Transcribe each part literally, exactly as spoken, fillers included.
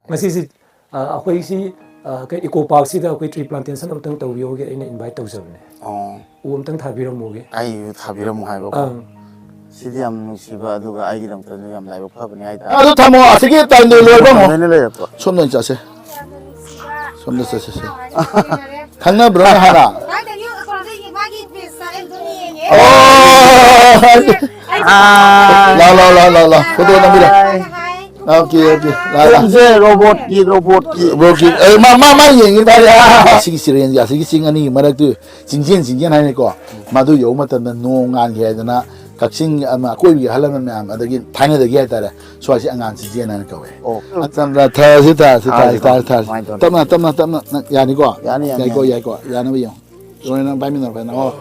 ꯉꯁꯤꯁꯤ ꯑ, ꯑꯩꯈꯣꯏꯁꯤ ꯑ, ꯀꯩ ꯏꯀꯣ ꯄꯥꯔꯛꯁꯤꯗ ꯑꯩꯈꯣꯏ ꯇ꯭ꯔꯤ ꯄ꯭ꯂꯥꯟꯇꯦꯁꯟ ꯑꯃꯇꯪ ꯇꯧꯕꯤꯌꯣꯒꯦ ꯑꯩꯅ ꯏꯟꯚꯥꯏꯠ ꯇꯧꯖꯕꯅꯦ꯫ ꯑꯣ ꯎ ꯑꯃꯇꯪ ꯊꯥꯕꯤꯔꯝꯃꯣꯒꯦ꯫ ꯑꯩꯁꯨ ꯊꯥꯕꯤꯔꯝꯃꯨ ꯍꯥꯏꯕꯀꯣ꯫ ꯑꯪ ꯁꯤꯗꯤ ꯌꯥꯝ ꯅꯨꯡꯁꯤꯕ ꯑꯗꯨꯒ ꯑꯩꯒꯤꯗꯃꯛꯇꯁꯨ ꯌꯥꯝ ꯂꯥꯏꯕꯛ ꯐꯕꯅꯤ ꯍꯥꯏꯇꯥꯔꯦ꯫ ꯑꯗꯨ ꯊꯝꯃꯣ, ꯑꯁꯤꯒꯤ ꯇꯥꯏꯝꯗ ꯂꯣꯏꯕ ꯑꯃꯣ꯫ ꯂꯣꯏꯅ ꯂꯩꯔꯛꯄ꯫ ꯁꯣꯝꯗ ꯑꯣꯏꯅ ꯆꯠꯁꯦ꯫ ꯁꯣꯝꯗ ꯆꯠꯁꯦ ꯁꯦ꯫ ꯈꯪꯅꯕ꯭ꯔꯣ ꯅꯪ ꯍꯥꯟꯅ? ꯃꯥꯒꯤ ꯀꯩꯅꯣꯗ ꯃꯥꯒꯤ ꯄꯦꯖꯇ ꯑꯩ ꯑꯗꯨꯝ ꯌꯦꯡꯉꯦ꯫ ꯑꯣ! ꯂꯥꯎ ꯂꯥꯎ ꯂꯥꯎ ꯂꯥꯎ ꯂꯥꯎ꯫ ꯐꯣꯇꯣ ꯅꯝꯕꯤꯔꯣ꯫ ꯍꯥꯏ꯫ Okay okay. ꯂꯥꯎ ꯂꯥꯎ꯫ ꯁꯦ ꯔꯣꯕꯣꯠꯀꯤ ꯔꯣꯕꯣꯠꯀꯤ꯫ ꯕ꯭ꯔꯣꯒꯤ ꯑꯦ, ꯃꯥ ꯃꯥ ꯃꯥ ꯌꯦꯡꯉꯤ ꯇꯥꯔꯦ꯫ ꯑꯁꯤꯒꯤ ꯆꯤꯔꯦꯟꯁꯦ, ꯑꯁꯤꯒꯤ ꯆꯤꯡ ꯑꯅꯤꯒꯤ ꯃꯔꯛꯇꯨ ꯆꯤꯡꯖꯦꯟ ꯆꯤꯡꯖꯦꯟ ꯍꯥꯏꯅꯀꯣ꯫ ꯃꯗꯨ ꯌꯧꯕ ꯃꯇꯝꯗ ꯅꯣꯡ ꯉꯥꯟꯒꯦ ꯍꯥꯏꯗꯅ ꯀꯛꯆꯤꯡ ꯑꯃ ꯑꯀꯣꯏꯕꯒꯤ ꯑꯍꯜ ꯂꯃꯟ ꯃꯌꯥꯝ ꯑꯗꯒꯤ ꯊꯥꯏꯅꯗꯒꯤ ꯍꯥꯏꯇꯥꯔꯦ, ꯁ꯭ꯋꯥꯏꯁꯦ ꯑꯉꯥꯟ ꯆꯤꯡꯖꯦꯟ ꯍꯥꯏꯅ ꯀꯧꯋꯦ꯫ ꯑꯣ꯫ ꯑꯇꯝꯗ ꯊꯥꯔꯁꯤ ꯊꯥꯔꯁꯤ ꯊꯥꯔꯁꯤ ꯊꯥꯔꯁꯤ, ꯊꯥꯔꯁꯤ ꯊꯥꯔꯁꯤ꯫ ꯀꯃꯥꯏꯅ ꯇꯧꯅꯤ? ꯇꯞꯅ ꯇꯞꯅ ꯇꯞꯅ ꯅꯪ ꯌꯥꯅꯤꯀꯣ? ꯌꯥꯅꯤ, ꯌꯥꯅꯤ, ꯌꯥꯏꯀꯣ ꯌꯥꯅꯤ꯫ ꯌꯥꯏꯀꯣ ꯌꯥꯅꯕ ꯌꯦꯡꯉꯣ꯫ ꯂꯣꯏꯅ ꯄꯥꯏꯃꯤꯟꯅꯔꯣ ꯐꯖꯅ꯫ ꯑꯣ꯫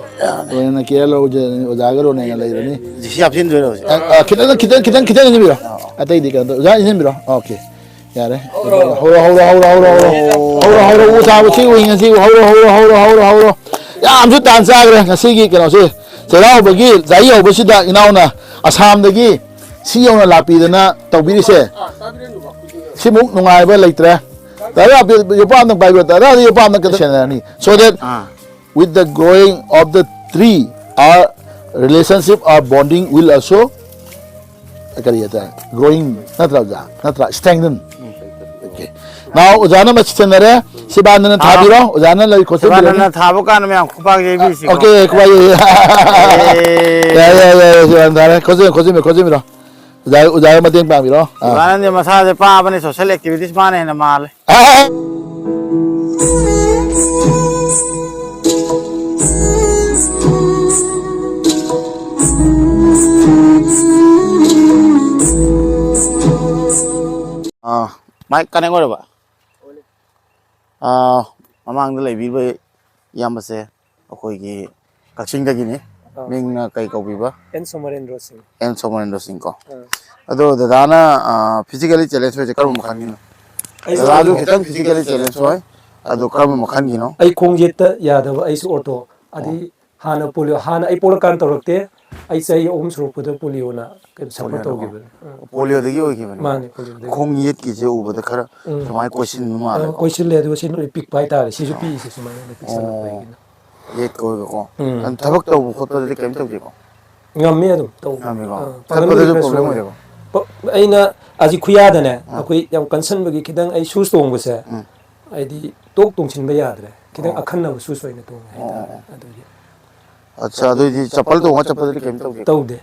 ꯂꯣꯏꯅ ꯀꯦꯌꯔ ꯂꯧꯔꯁꯦ, ꯑꯣꯖꯥꯒ ꯂꯣꯏꯅ ꯂꯩꯔꯅꯤ꯫ ꯖꯤ ꯁꯤ ꯍꯥꯞꯆꯤꯟꯗꯣꯏꯔꯣ ꯍꯧꯖꯤꯛ? ꯑ, ꯑ, ꯈꯤꯇꯪ ꯈꯤꯇꯪ ꯈꯤꯇꯪ ꯈꯤꯇꯪ ꯏꯟꯁꯤꯟꯕꯤꯔꯣ꯫ ꯑꯇꯩꯗꯤ ꯀꯩꯅꯣ ꯇꯧ-, ꯑꯣꯖꯥ ꯏꯟꯁꯤꯟꯕꯤꯔꯣ꯫ ꯑꯣꯀꯦ꯫ ꯌꯥꯔꯦ꯫ ꯍꯧꯔꯣ ꯍꯧꯔꯣ ꯍꯧꯔꯣ ꯍꯧꯔꯣ ꯍꯧꯔꯣ ꯍꯧꯔꯣ ꯍꯧꯔꯣ ꯍꯧꯔꯣ ꯎ ꯊꯥꯕ ꯁꯤ ꯎ ꯉꯁꯤ ꯍꯧꯔꯣ ꯍꯧꯔꯣ ꯍꯧꯔꯣ ꯍꯧꯔꯣ ꯍꯧꯔꯣ꯫ ꯌꯥꯝꯁꯨ ꯇꯥꯟ ꯆꯥꯈ꯭ꯔꯦ ꯉꯁꯤꯒꯤ ꯀꯩꯅꯣꯁꯦ꯫ ꯆꯩꯔꯥꯎꯕꯒꯤ ꯆꯍꯤ ꯍꯧꯕꯁꯤꯗ ꯏꯅꯥꯎꯅ ꯑꯁꯥꯝꯗꯒꯤ ꯁꯤ ꯌꯧꯅ ꯂꯥꯛꯄꯤꯗꯅ ꯇꯧꯕꯤꯔꯤꯁꯦ꯫ ꯁꯤꯃꯨꯛ ꯅꯨꯡꯉꯥꯏꯕ ꯂꯩꯇ꯭ꯔꯦ꯫ ꯇꯔꯥ ꯌꯣꯄꯥꯛ ꯑꯝꯇꯪ ꯄꯥꯏꯕꯤꯔꯣ꯫ ꯇꯔꯥꯗꯤ ꯌꯣꯄꯥꯛ ꯑꯝꯇ ꯈꯤꯇꯪ ꯁꯦꯟꯅꯔꯅꯤ꯫ So that ah. with the growing of the tree, our relationship, our bonding will also ꯀꯔꯤ ꯍꯥꯏꯇꯥꯔꯦ, growing ꯅꯠꯇ꯭ꯔꯥ ꯑꯣꯖꯥ? ꯅꯠꯇ꯭ꯔꯥ strengthen? Okay. Now ꯑꯣꯖꯥꯅ ꯃꯁꯤ ꯁꯦꯟꯅꯔꯦ꯫ ꯁꯤꯕꯥꯟꯗꯅ ꯊꯥꯕꯤꯔꯣ꯫ ꯑꯣꯖꯥꯅ ꯂꯩ ꯈꯣꯠꯆꯟꯕꯤꯔꯅꯤ꯫ ꯁꯤꯕꯥꯟꯗꯅ ꯊꯥꯕ ꯀꯥꯟꯗ ꯃꯌꯥꯝ ꯈꯨꯄꯥꯛ ꯌꯩꯕꯤꯁꯤꯀꯣ꯫ Okay, ꯈꯨꯄꯥꯛ ꯌꯩ-, ꯌꯥꯏ, ꯌꯥꯏ, ꯌꯥꯏ, ꯌꯥꯏ, ꯁꯤꯕꯥꯟ ꯊꯥꯔꯦ꯫ ꯈꯣꯠꯆꯟ-, ꯈꯣꯠꯆꯟꯕꯤꯔꯣ, ꯈꯣꯠꯆꯟꯕꯤꯔꯣ꯫ ꯑꯣꯖꯥ, ꯑꯣꯖꯥꯒ ꯃꯇꯦꯡ ꯄꯥꯡꯕꯤꯔꯣ꯫ ꯑꯥ꯫ ꯏꯕꯥꯅꯟꯗꯤ ꯃꯁꯥꯁꯦ ꯄꯥꯕꯅꯤ, social activities ꯃꯥꯅ ꯍꯦꯟꯅ ꯃꯥꯜꯂꯦ꯫ ꯑꯥ, mic connect ꯑꯣꯏꯔꯕ? ꯑꯥ, ꯃꯃꯥꯡꯗ ꯂꯩꯕꯤꯕ ꯏꯌꯥꯝꯕꯁꯦ ꯑꯩꯈꯣꯏꯒꯤ ꯀꯛꯆꯤꯡꯗꯒꯤꯅꯤ꯫ ꯑꯥ꯫ ꯃꯤꯡꯅ ꯀꯩ ꯀꯧꯕꯤꯕ? ꯑꯦꯟ ꯁꯣꯃꯔꯦꯟꯗ꯭ꯔꯣ ꯁꯤꯡ꯫ ꯑꯦꯟ ꯁꯣꯃꯔꯦꯟꯗ꯭ꯔꯣ ꯁꯤꯡ ꯀꯣ꯫ ꯑꯥ꯫ ꯑꯗꯣ ꯗꯗꯥꯅ, ꯑꯥ, physically challenge ꯑꯣꯏꯁꯦ ꯀꯔꯝꯕ ꯃꯈꯜꯒꯤꯅꯣ? ꯑꯩꯁꯨ ꯗꯗꯥꯁꯨ ꯈꯤꯇꯪ physically challenge ꯑꯣꯏ, ꯑꯗꯣ ꯀꯔꯝꯕ ꯃꯈꯜꯒꯤꯅꯣ? ꯑꯩ ꯈꯣꯡ ꯌꯦꯠꯇ ꯌꯥꯗꯕ, ꯑꯩꯁꯨ ꯑꯣꯔꯊꯣ꯫ ꯑꯗꯩ ꯍꯥꯟꯅ ꯄꯣꯂꯤꯑꯣ, ꯍꯥꯟꯅ ꯑꯩ ꯄꯣꯛꯂꯀꯥꯟꯗ ꯇꯧꯔꯛꯇꯦ꯫ ꯑꯩ ꯆꯍꯤ ꯑꯍꯨꯝ ꯁꯨꯔꯛꯄꯗ ꯄꯣꯂꯤꯑꯣꯅ ꯀꯩꯅꯣ ꯁꯐꯔ ꯇꯧꯈꯤꯕꯅꯦ꯫ ꯎꯝ꯫ ꯄꯣꯂꯤꯑꯣꯗꯒꯤ ꯑꯣꯏꯈꯤꯕꯅꯦ꯫ ꯃꯥꯅꯦ, ꯄꯣꯂꯤꯑꯣꯗꯒꯤ꯫ ꯈꯣꯡ ꯌꯦꯠꯀꯤꯁꯦ ꯎꯕꯗ ꯈꯔ ꯎꯝ꯫ ꯁꯨꯃꯥꯏꯅ ꯀꯣꯏꯁꯤꯟꯕ ꯃꯥꯜꯂꯦ꯫ ꯀꯣꯏꯁꯤꯜꯂꯦ, ꯑꯗꯨꯒ ꯁꯤ ꯂꯣꯏ ꯄꯤꯛꯄ ꯍꯥꯏꯇꯥꯔꯦ꯫ ꯁꯤꯁꯨ ꯄꯤꯛꯏꯁꯦ ꯁꯨꯃꯥꯏꯅ ꯂꯣꯏ ꯄꯤꯛꯁꯜꯂꯛꯄ ꯑꯩꯒꯤꯅ꯫ ꯌꯦꯠꯀ ꯑꯣꯏꯕꯀꯣ꯫ ꯎꯝ꯫ ꯑꯗꯨ ꯊꯕꯛ ꯇꯧꯕ ꯈꯣꯠꯄꯗꯗꯤ ꯀꯩꯝ ꯇꯧꯗꯦꯀꯣ? ꯉꯝꯃꯤ ꯑꯗꯨꯝ ꯇꯧꯕ꯫ ꯉꯝꯃꯤꯀꯣ? ꯑꯥ, ꯄꯥꯡꯒꯜꯕꯨꯗꯤ ꯆꯠꯄꯗꯁꯨ ꯈꯔ problem ꯁꯣꯜꯂꯦ꯫ ꯑꯣꯏꯗꯦꯀꯣ? ꯄ-, ꯑꯩꯅ ꯑꯁꯤ ꯈꯨꯌꯥꯗꯅꯦ, ꯑꯥ꯫ ꯑꯩꯈꯣꯏ ꯌꯥꯝ ꯀꯟꯁꯟꯕꯒꯤ ꯈꯤꯇꯪ ꯑꯩ ꯁꯨꯁ ꯇꯣꯡꯕꯁꯦ, ꯎꯝ꯫ ꯍꯥꯏꯗꯤ ꯇꯣꯛ ꯇꯣꯡꯁꯤꯟꯕ ꯌꯥꯗ꯭ꯔꯦ꯫ ꯈꯤꯇꯪ ꯑꯣ꯫ ꯑꯈꯟꯅꯕ ꯁꯨꯁ ꯑꯣꯏꯅ ꯇꯣꯡꯉꯦ ꯑꯣ, ꯍꯥꯏꯇꯥꯔꯦ꯫ ꯑꯣ꯫ ꯑꯗꯨꯒꯤ꯫ ꯑꯠꯆꯥ, ꯑꯗꯨꯑꯣꯏꯗꯤ ꯆꯄꯜ ꯇꯣꯡꯉ ꯆꯠꯄꯗꯗꯤ ꯀꯩꯝ ꯇꯧꯗꯦꯀꯣ? ꯇꯧꯗꯦ꯫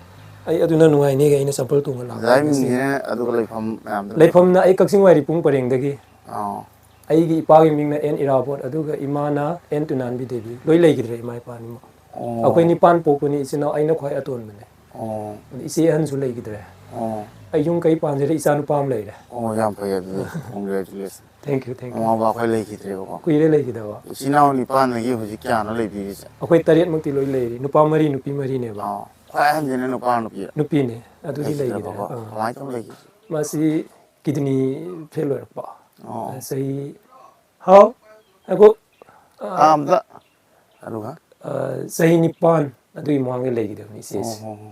ꯑꯩ ꯑꯗꯨꯅ ꯅꯨꯡꯉꯥꯏꯅꯦꯒ ꯑꯩꯅ ꯆꯄꯜ ꯇꯣꯡꯉ ꯂꯥꯛꯄ ꯗꯗꯥꯏ ꯉꯁꯤ꯫ ꯃꯤꯡꯁꯤꯅ ꯑꯗꯨꯒ ꯂꯩꯐꯝ ꯃꯌꯥꯝꯗꯣ? ꯂꯩꯐꯝꯅ ꯑꯩ ꯀꯛꯆꯤꯡ ꯋꯥꯏꯔꯤ ꯄꯨꯡ ꯄꯔꯦꯡꯗꯒꯤ꯫ ꯑꯣ꯫ ꯑꯩꯒꯤ ꯏꯄꯥꯒꯤ ꯃꯤꯡꯅ ꯑꯦꯟ ꯏꯔꯥꯕꯣꯠ, ꯑꯗꯨꯒ ꯏꯃꯥꯅ ꯑꯦꯟ ꯇꯨꯅꯥꯟꯕꯤ ꯗꯦꯕꯤ꯫ ꯂꯣꯏ ꯂꯩꯈꯤꯗ꯭ꯔꯦ ꯏꯃꯥ ꯏꯄꯥ ꯑꯅꯤꯃꯛ꯫ ꯑꯣ꯫ ꯑꯩꯈꯣꯏ ꯅꯤꯄꯥꯟ ꯄꯣꯛꯄꯅꯤ ꯏꯆꯤꯟ ꯏꯅꯥꯎ, ꯑꯩꯅ ꯈ꯭ꯋꯥꯏ ꯑꯇꯣꯟꯕꯅꯦ꯫ ꯑꯣ꯫ ꯑꯗ ꯏꯆꯦ ꯑꯍꯟꯁꯨ ꯂꯩꯈꯤꯗ꯭ꯔꯦ꯫ ꯑꯣ꯫ ꯑꯩ ꯌꯨꯝ ꯀꯩ ꯄꯥꯟꯖꯔꯦ, ꯏꯆꯥ ꯅꯨꯄꯥ ꯑꯃ ꯂꯩꯔꯦ꯫ ꯑꯣ, ꯌꯥꯝ ꯐꯩ ꯑꯗꯨꯗꯤ꯫ Congratulations꯫ Thank you, thank you꯫ ꯃꯃꯥ ꯕꯕꯥ ꯑꯩꯈꯣꯏ ꯂꯩꯈꯤꯗ꯭ꯔꯦꯕꯀꯣ? ꯀꯨꯏꯔꯦ ꯂꯩꯈꯤꯗꯕ꯫ ꯏꯆꯤꯟ ꯏꯅꯥꯎ ꯅꯤꯄꯥꯟꯗꯒꯤ ꯍꯧꯖꯤꯛ ꯀꯌꯥꯅꯣ ꯂꯩꯕꯤꯔꯤꯁꯦ? ꯑꯩꯈꯣꯏ ꯇꯔꯦꯠꯃꯛꯇꯤ ꯂꯣꯏ ꯂꯩꯔꯤ꯫ ꯅꯨꯄꯥ ꯃꯔꯤ, ꯅꯨꯄꯤ ꯃꯔꯤꯅꯦꯕ꯫ ꯑꯣ, ꯈ꯭ꯋꯥꯏ ꯑꯍꯟꯁꯤꯅ ꯅꯨꯄꯥ ꯅꯨꯄꯤꯔꯣ? ꯅꯨꯄꯤꯅꯦ꯫ ꯑꯗꯨꯗꯤ ꯂꯩꯈꯤꯗ꯭ꯔꯦ꯫ ꯂꯩꯈꯤꯗ꯭ꯔꯕꯀꯣ? ꯑꯥ꯫ ꯀꯃꯥꯏꯅ ꯇꯧꯅ ꯂꯩꯈꯤꯗ꯭ꯔꯦ? ꯃꯥꯁꯤ ꯀꯤꯗꯅꯤ ꯐꯦꯜ ꯑꯣꯏꯔꯛꯄ꯫ ꯑꯣ꯫ ꯆꯍꯤ, ꯍꯥꯎ, ꯉꯥꯏꯈꯣ꯫ ꯑꯥ, ꯑꯥ, ꯑꯝꯇ꯫ ꯑꯗꯨꯒ? ꯑꯥ, ꯆꯍꯤ ꯅꯤꯄꯥꯟ ꯑꯗꯨꯒꯤ ꯃꯃꯥꯡꯗ ꯂꯩꯈꯤꯗꯕꯅꯤ ꯏꯆꯦꯁꯦ꯫ ꯑꯣ, ꯍꯣ, ꯍꯣ꯫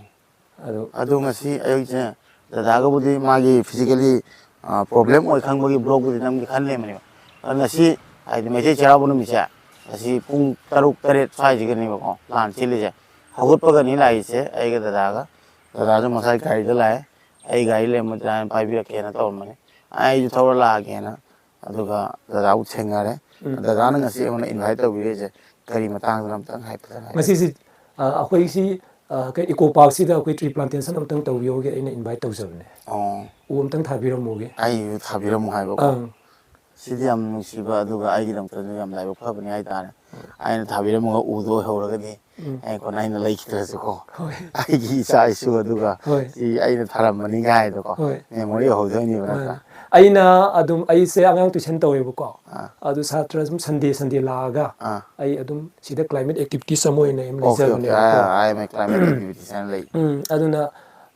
ꯑꯗꯣ ꯑꯗꯣ ꯉꯁꯤ ꯑꯌꯨꯛꯁꯦ ꯗꯗꯥꯒꯕꯨꯗꯤ ꯃꯥꯒꯤ physically, ꯑ, problem ꯑꯣꯏ ꯈꯪꯕꯒꯤ vlogꯕꯨꯗꯤ ꯅꯝꯒꯦ ꯈꯜꯂꯦꯕꯅꯦꯕ꯫ ꯑꯗꯣ ꯉꯁꯤ, ꯍꯥꯏꯗꯤ ꯃꯩꯇꯩ ꯆꯩꯔꯥꯎꯕ ꯅꯨꯃꯤꯠꯁꯦ, ꯉꯁꯤ ꯄꯨꯡ ꯇꯔꯨꯛ ꯇꯔꯦꯠ ꯁ꯭ꯋꯥꯏꯁꯤꯒꯅꯦꯕꯀꯣ plan ꯁꯤꯜꯂꯤꯁꯦ꯫ ꯍꯧꯒꯠꯄꯒꯅꯤ ꯂꯥꯛꯏꯁꯦ ꯑꯩꯒ ꯗꯗꯥꯒ꯫ ꯗꯗꯥꯁꯨ ꯉꯁꯥꯏ ꯒꯥꯔꯤꯗ ꯂꯥꯛꯑꯦ꯫ ꯑꯩ ꯒꯥꯔꯤ ꯂꯩꯔꯝꯕꯗꯨꯗ ꯑꯩꯅ ꯄꯥꯏꯕꯤꯔꯛꯀꯦꯅ ꯇꯧꯔꯝꯕꯅꯤ꯫ ꯑꯩꯁꯨ ꯊꯧꯔ ꯂꯥꯛꯑꯒꯦꯅ꯫ ꯑꯗꯨꯒ ꯗꯗꯥꯕꯨ ꯊꯦꯡꯅꯔꯦ꯫ ꯎꯝ꯫ ꯗꯗꯥꯅ ꯉꯁꯤ ꯑꯩꯉꯣꯟꯗ invite ꯇꯧꯕꯤꯔꯛꯏꯁꯦ ꯀꯔꯤ ꯃꯇꯥꯡꯗꯅꯣ ꯑꯝꯇꯪ ꯍꯥꯏꯐꯦꯠꯇꯪ ꯍꯥꯏꯕꯤꯌꯨ꯫ ꯉꯁꯤꯁꯦ, ꯑ, ꯑꯩꯈꯣꯏꯁꯤ, ꯑ, ꯀꯩ, eco parkꯁꯤꯗ ꯑꯩꯈꯣꯏ tree plantation ꯑꯝꯇꯪ ꯇꯧꯕꯤꯌꯣꯒꯤ ꯑꯩꯅ invite ꯇꯧꯖꯕꯅꯦ꯫ ꯑꯣ꯫ ꯎ ꯑꯝꯇꯪ ꯊꯥꯕꯤꯔꯝꯃꯣꯒꯤ꯫ ꯑꯩꯁꯨ ꯊꯥꯕꯤꯔꯝꯃꯣ ꯍꯥꯏꯕꯀꯣ꯫ ꯑꯪ꯫ ꯁꯤꯗꯤ ꯌꯥꯝ ꯅꯨꯡꯁꯤꯕ, ꯑꯗꯨꯒ ꯑꯩꯒꯤꯗꯃꯛꯇꯁꯨ ꯌꯥꯝ ꯂꯥꯏꯕꯛ ꯐꯕꯅꯤ ꯍꯥꯏꯇꯥꯔꯦ꯫ ꯑꯩꯅ ꯊꯥꯕꯤꯔꯝꯃꯒ ꯎꯗꯣ ꯑꯣꯏꯍꯧꯔꯒꯗꯤ, ꯎꯝ꯫ ꯑꯩ ꯀꯣꯟꯅ ꯑꯩꯅ ꯂꯩꯈꯤꯗ꯭ꯔꯁꯨꯀꯣ, ꯍꯣꯏ꯫ ꯑꯩꯒꯤ ꯏꯆꯥ ꯏꯁꯨ ꯑꯗꯨꯒ ꯍꯣꯏ꯫ ꯁꯤ ꯑꯩꯅ ꯊꯥꯔꯝꯕꯅꯤ ꯀꯥꯏꯗꯣꯀꯣ, ꯍꯣꯏ꯫ memory ꯑꯣꯏꯍꯧꯗꯣꯏꯅꯦꯕ, ꯅꯠꯇ꯭ꯔꯥ? ꯃꯥꯅꯦ꯫ ꯑꯩꯅ ꯑꯗꯨꯝ, ꯑꯩꯁꯦ ꯑꯉꯥꯡ tuition ꯇꯧꯋꯦꯕꯀꯣ꯫ ꯑꯥ꯫ ꯑꯗꯨ ꯁꯥꯇ꯭ꯔ ꯁꯨꯝ Sunday, Sunday ꯂꯥꯛꯑꯒ ꯑꯥ꯫ ꯑꯩ ꯑꯗꯨꯝ ꯁꯤꯗ climate activities ꯑꯃ ꯑꯣꯏꯅ ꯑꯗꯨꯝ Okay, okay. ꯂꯩꯖꯕꯅꯦꯕꯀꯣ꯫ Ah, I am a climate activist ꯍꯥꯏꯅ ꯂꯩ꯫ ꯎꯝ, ꯑꯗꯨꯅ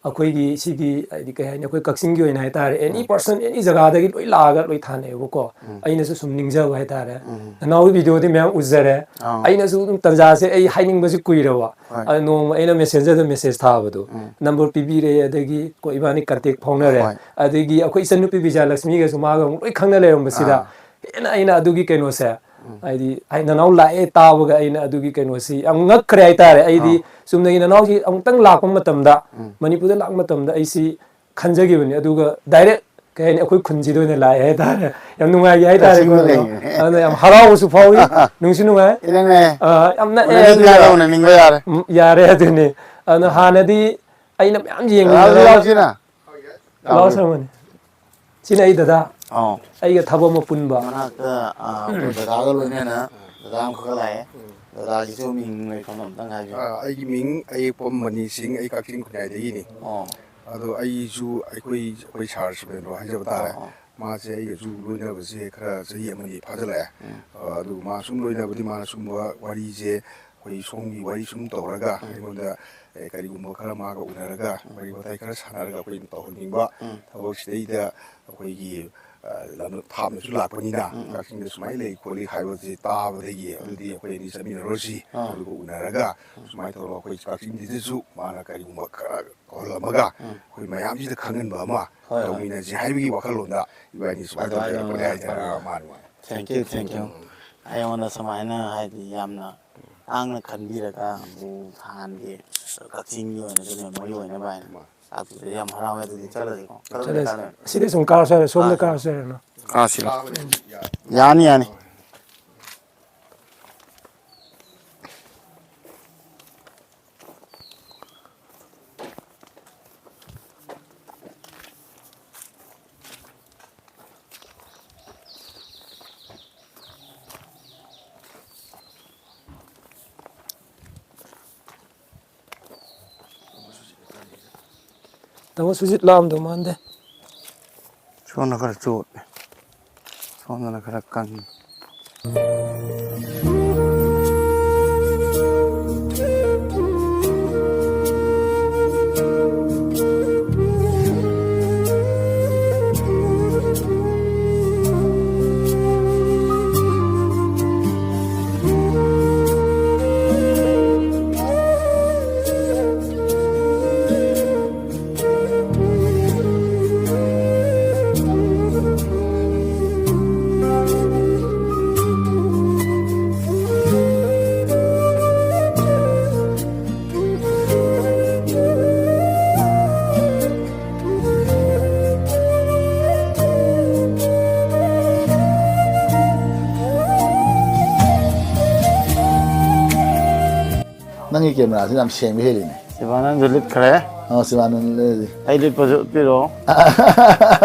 ꯑꯩꯈꯣꯏꯒꯤ ꯁꯤꯒꯤ, ꯍꯥꯏꯗꯤ, ꯀꯩ ꯍꯥꯏꯅꯤ, ꯑꯩꯈꯣꯏ ꯀꯛꯆꯤꯡꯒꯤ ꯑꯣꯏꯅ ꯍꯥꯏꯇꯥꯔꯦ, ꯑꯦꯅꯤ ꯄꯔꯁꯟ, ꯑꯦꯅꯤ ꯖꯒꯥꯗꯒꯤ ꯂꯣꯏ ꯂꯥꯛꯑꯒ ꯂꯣꯏ ꯊꯥꯅꯩꯑꯕꯀꯣ꯫ ꯑꯩꯅꯁꯨ ꯁꯨꯝ ꯅꯤꯡꯖꯕ ꯍꯥꯏꯇꯥꯔꯦ, ꯅꯅꯥꯎꯒꯤ ꯚꯤꯗꯤꯑꯣꯗꯤ ꯃꯌꯥꯝ ꯎꯖꯔꯦ꯫ ꯑꯩꯅꯁꯨ ꯑꯗꯨꯝ ꯇꯟꯖꯥꯁꯦ ꯑꯩ ꯍꯥꯏꯅꯤꯡꯕꯁꯦ ꯀꯨꯏꯔꯕ꯫ ꯑꯗ ꯅꯣꯡꯃ ꯑꯩꯅ ꯃꯦꯁꯦꯟꯖꯔꯗ ꯃꯦꯁꯦꯖ ꯊꯥꯕꯗꯣ, ꯅꯝꯕꯔ ꯄꯤꯕꯤꯔꯦ, ꯑꯗꯒꯤ ꯀꯣ ꯏꯕꯥꯅꯤ ꯀꯟꯇꯦꯛ ꯐꯥꯎꯅꯔꯦ꯫ ꯑꯗꯒꯤ ꯑꯩꯈꯣꯏ ꯏꯆꯟꯅꯨꯄꯤ ꯕꯤꯖꯌꯂꯛꯁꯃꯤꯒꯁꯨ ꯃꯥꯒ ꯑꯃꯨꯛ ꯂꯣꯏ ꯈꯪꯅ ꯂꯩꯔꯝꯕꯁꯤꯗ, ꯍꯦꯟꯅ ꯑꯩꯅ ꯑꯗꯨꯒꯤ ꯀꯩꯅꯣꯁꯦ, ꯍꯥꯏꯗꯤ, ꯍꯥꯏ, ꯅꯅꯥꯎ ꯂꯥꯛꯑꯦ ꯇꯥꯕꯒ ꯑꯩꯅ ꯑꯗꯨꯒꯤ ꯀꯩꯅꯣꯁꯤ ꯌꯥꯝ ꯉꯛꯈ꯭ꯔꯦ ꯍꯥꯏꯇꯥꯔꯦ꯫ ꯑꯩꯗꯤ ꯆꯨꯝꯅꯒꯤ ꯅꯅꯥꯎꯁꯤ ꯑꯃꯨꯛꯇꯪ ꯂꯥꯛꯄ ꯃꯇꯝꯗ, ꯃꯅꯤꯄꯨꯔꯗ ꯂꯥꯛꯄ ꯃꯇꯝꯗ ꯑꯩꯁꯤ ꯈꯟꯖꯈꯤꯕꯅꯤ, ꯑꯗꯨꯒ ꯗꯥꯏꯔꯦꯛ, ꯀꯩ ꯍꯥꯏꯅꯤ, ꯑꯩꯈꯣꯏ ꯈꯨꯟꯁꯤꯗ ꯑꯣꯏꯅ ꯂꯥꯛꯑꯦ ꯍꯥꯏꯇꯥꯔꯦ꯫ ꯌꯥꯝ ꯅꯨꯡꯉꯥꯏꯈꯤ ꯍꯥꯏꯇꯥꯔꯦ꯫ ꯀꯛꯆꯤꯡꯗ ꯂꯩꯕꯅꯦ꯫ ꯑꯗꯨꯅ ꯌꯥꯝ ꯍꯔꯥꯎꯕꯁꯨ ꯐꯥꯎꯏ, ꯅꯨꯡꯁꯨ ꯅꯨꯡꯉꯥꯏ꯫ ꯏꯅꯪꯅꯦ꯫ ꯑ, ꯌꯥꯝ ꯅꯛꯑꯦ ꯎꯅꯅꯤꯡ ꯑꯗꯨꯒ꯫ ꯀꯥꯏꯅ ꯎꯅꯅꯤꯡꯕ ꯌꯥꯔꯦ꯫ ꯎꯝ, ꯌꯥꯔꯦ ꯑꯗꯨꯅꯦ꯫ ꯑꯗꯨꯅ ꯍꯥꯟꯅꯗꯤ ꯑꯩꯅ ꯃꯌꯥꯝ ꯌꯦꯡꯉꯤ ꯗꯗꯥꯁꯨ ꯅꯅꯥꯎ-, ꯌꯥꯎꯁꯤꯅ꯫ ꯅꯅꯥꯎ ꯁꯔꯃꯅꯤ꯫ ꯁꯤꯅ ꯑꯩ ꯗꯗꯥ꯫ ꯑꯣ꯫ ꯑꯩꯒ ꯊꯕꯛ ꯑꯃ ꯄꯨꯟꯕ꯫ ꯃꯅꯥꯛꯇ, ꯑ, ꯑꯩꯈꯣꯏ ꯗꯗꯥꯒ ꯂꯣꯏꯅꯅ ꯗꯗꯥ ꯑꯃꯈꯛ ꯂꯥꯛꯑꯦ꯫ ꯗꯗꯥꯒꯤꯁꯨ ꯃꯤꯡ ꯂꯩꯐꯝ ꯑꯝꯇꯪ ꯍꯥꯏꯕꯤꯌꯨ꯫ ꯑ, ꯑꯩꯒꯤ ꯃꯤꯡ ꯑꯌꯦꯛꯄꯝ ꯃꯅꯤ ꯁꯤꯡ, ꯑꯩ ꯀꯛꯆꯤꯡ ꯈꯨꯟꯌꯥꯏꯗꯒꯤꯅꯤ꯫ ꯑꯣ꯫ ꯑꯗꯣ ꯑꯩꯁꯨ ꯑꯩꯈꯣꯏ, ꯑꯩꯈꯣꯏ ꯁꯥꯔ ꯁꯨꯕꯦꯟꯗ꯭ꯔꯣ ꯍꯥꯏꯖꯕ ꯇꯥꯔꯦ꯫ ꯑꯣ, ꯑꯣ꯫ ꯃꯥꯁꯦ ꯑꯩꯒꯁꯨ ꯂꯣꯏꯅꯕꯁꯦ ꯈꯔ ꯆꯍꯤ ꯑꯃꯅꯤ ꯐꯥꯖꯤꯜꯂꯛꯑꯦ꯫ ꯑ, ꯑꯗꯨ ꯃꯥ ꯁꯨꯝ ꯂꯣꯏꯅꯕꯗꯤ ꯃꯥꯅ ꯁꯨꯝꯕ ꯋꯥꯔꯤꯁꯦ ꯑꯩꯈꯣꯏ ꯁꯣꯝꯒꯤ ꯋꯥꯔꯤ ꯁꯨꯝ ꯇꯧꯔꯒ ꯑꯩꯉꯣꯟꯗ, ꯑꯦ, ꯀꯔꯤꯒꯨꯝꯕ ꯈꯔ ꯃꯥꯒ ꯎꯅꯔꯒ ꯋꯥꯔꯤ ꯋꯥꯇꯥꯏ ꯈꯔ ꯁꯥꯟꯅꯔꯒ ꯑꯩꯈꯣꯏꯅ ꯇꯧꯍꯟꯅꯤꯡꯕ ꯊꯕꯛꯁꯤꯗꯩꯗ ꯑꯩꯈꯣꯏꯒꯤ, ꯑ, ꯂꯝ ꯊꯥꯞꯅꯁꯨ ꯂꯥꯛꯄꯅꯤꯅ ꯀꯛꯆꯤꯡꯗ ꯁꯨꯃꯥꯏꯅ ꯂꯩ ꯈꯣꯠꯂꯤ ꯍꯥꯏꯕꯁꯤ ꯇꯥꯕꯗꯒꯤ ꯑꯗꯨꯗꯤ ꯑꯩꯈꯣꯏ ꯑꯅꯤ ꯆꯠꯃꯤꯟꯅꯔꯨꯔꯁꯤ꯫ ꯑꯗꯨꯒ ꯎꯅꯔꯒ ꯁꯨꯃꯥꯏꯅ ꯇꯧꯔꯒ ꯑꯩꯈꯣꯏ ꯀꯛꯆꯤꯡꯁꯤꯗꯁꯨ ꯃꯥꯅ ꯀꯔꯤꯒꯨꯝꯕ ꯈꯔ ꯇꯧꯍꯜꯂꯝꯃꯒ ꯑꯩꯈꯣꯏ ꯃꯌꯥꯝꯁꯤꯗ ꯈꯪꯍꯟꯕ ꯑꯃ ꯍꯣꯏ, ꯍꯣꯏ꯫ ꯇꯧꯃꯤꯟꯅꯁꯤ ꯍꯥꯏꯕꯒꯤ ꯋꯥꯈꯜꯂꯣꯟꯗ ꯏꯕꯥꯅꯤ ꯁꯨꯃꯥꯏꯅ ꯑꯗꯨꯃꯥꯏꯅ ꯇꯧꯖꯔꯛꯄꯅꯦ ꯍꯥꯏꯇꯥꯔꯦ꯫ ꯃꯥꯅꯤ, ꯃꯥꯅꯤ꯫ Thank you, thank you꯫ ꯑꯩꯉꯣꯟꯗ ꯁꯨꯃꯥꯏꯅ, ꯍꯥꯏꯗꯤ, ꯌꯥꯝꯅ ꯇꯥꯡꯅ ꯈꯟꯕꯤꯔꯒ ꯍꯧꯖꯤꯛ ꯅꯍꯥꯟꯒꯤ ꯀꯛꯆꯤꯡꯒꯤ ꯑꯣꯏꯅꯁꯨ memory ꯑꯣꯏꯅꯕ ꯍꯥꯏꯅ ꯂꯥꯛꯄꯤꯕꯁꯦ ꯌꯥꯝ ꯍꯔꯥꯎꯋꯦ꯫ ꯑꯗꯨꯗꯤ ꯆꯠꯂꯁꯤꯀꯣ꯫ ꯆꯠꯂꯁꯤ꯫ ꯀꯥꯟꯅ ꯁꯤꯗꯤ ꯁꯨꯝ ꯀꯥꯔꯁꯦ ꯍꯥꯏꯔꯦ, ꯁꯣꯝꯗ ꯀꯥꯔꯁꯦ꯫ ꯀꯥꯔꯁꯦ ꯍꯥꯏꯔꯦꯅ꯫ ꯀꯥꯁꯤꯔꯣ? ꯌꯥꯅꯤ, ꯌꯥꯅꯤ꯫ ꯇꯥꯃꯣ ꯁꯨꯖꯤꯠ ꯂꯥꯛꯑꯝꯗꯧ ꯃꯥꯟꯗꯦ꯫ ꯁꯣꯝꯅ ꯈꯔ ꯆꯣꯠꯂꯦ, ꯁꯣꯝꯗꯅ ꯈꯔ ꯀꯪꯉꯤ꯫ ꯅꯪꯒꯤ ꯀꯦꯃꯦꯔꯥꯁꯤ ꯌꯥꯝ ꯁꯦꯡꯕ ꯍꯦꯜꯂꯤꯅꯦ꯫ ꯁꯤꯕꯥꯅꯟꯗꯁꯨ ꯂꯤꯠꯈ꯭ꯔꯦ꯫ ꯑ, ꯁꯤꯕꯥꯅꯟꯗ ꯂꯤꯠꯂꯤ꯫ ꯑꯩ ꯂꯤꯠꯄꯁꯨ ꯄꯤꯔꯛꯑꯣ꯫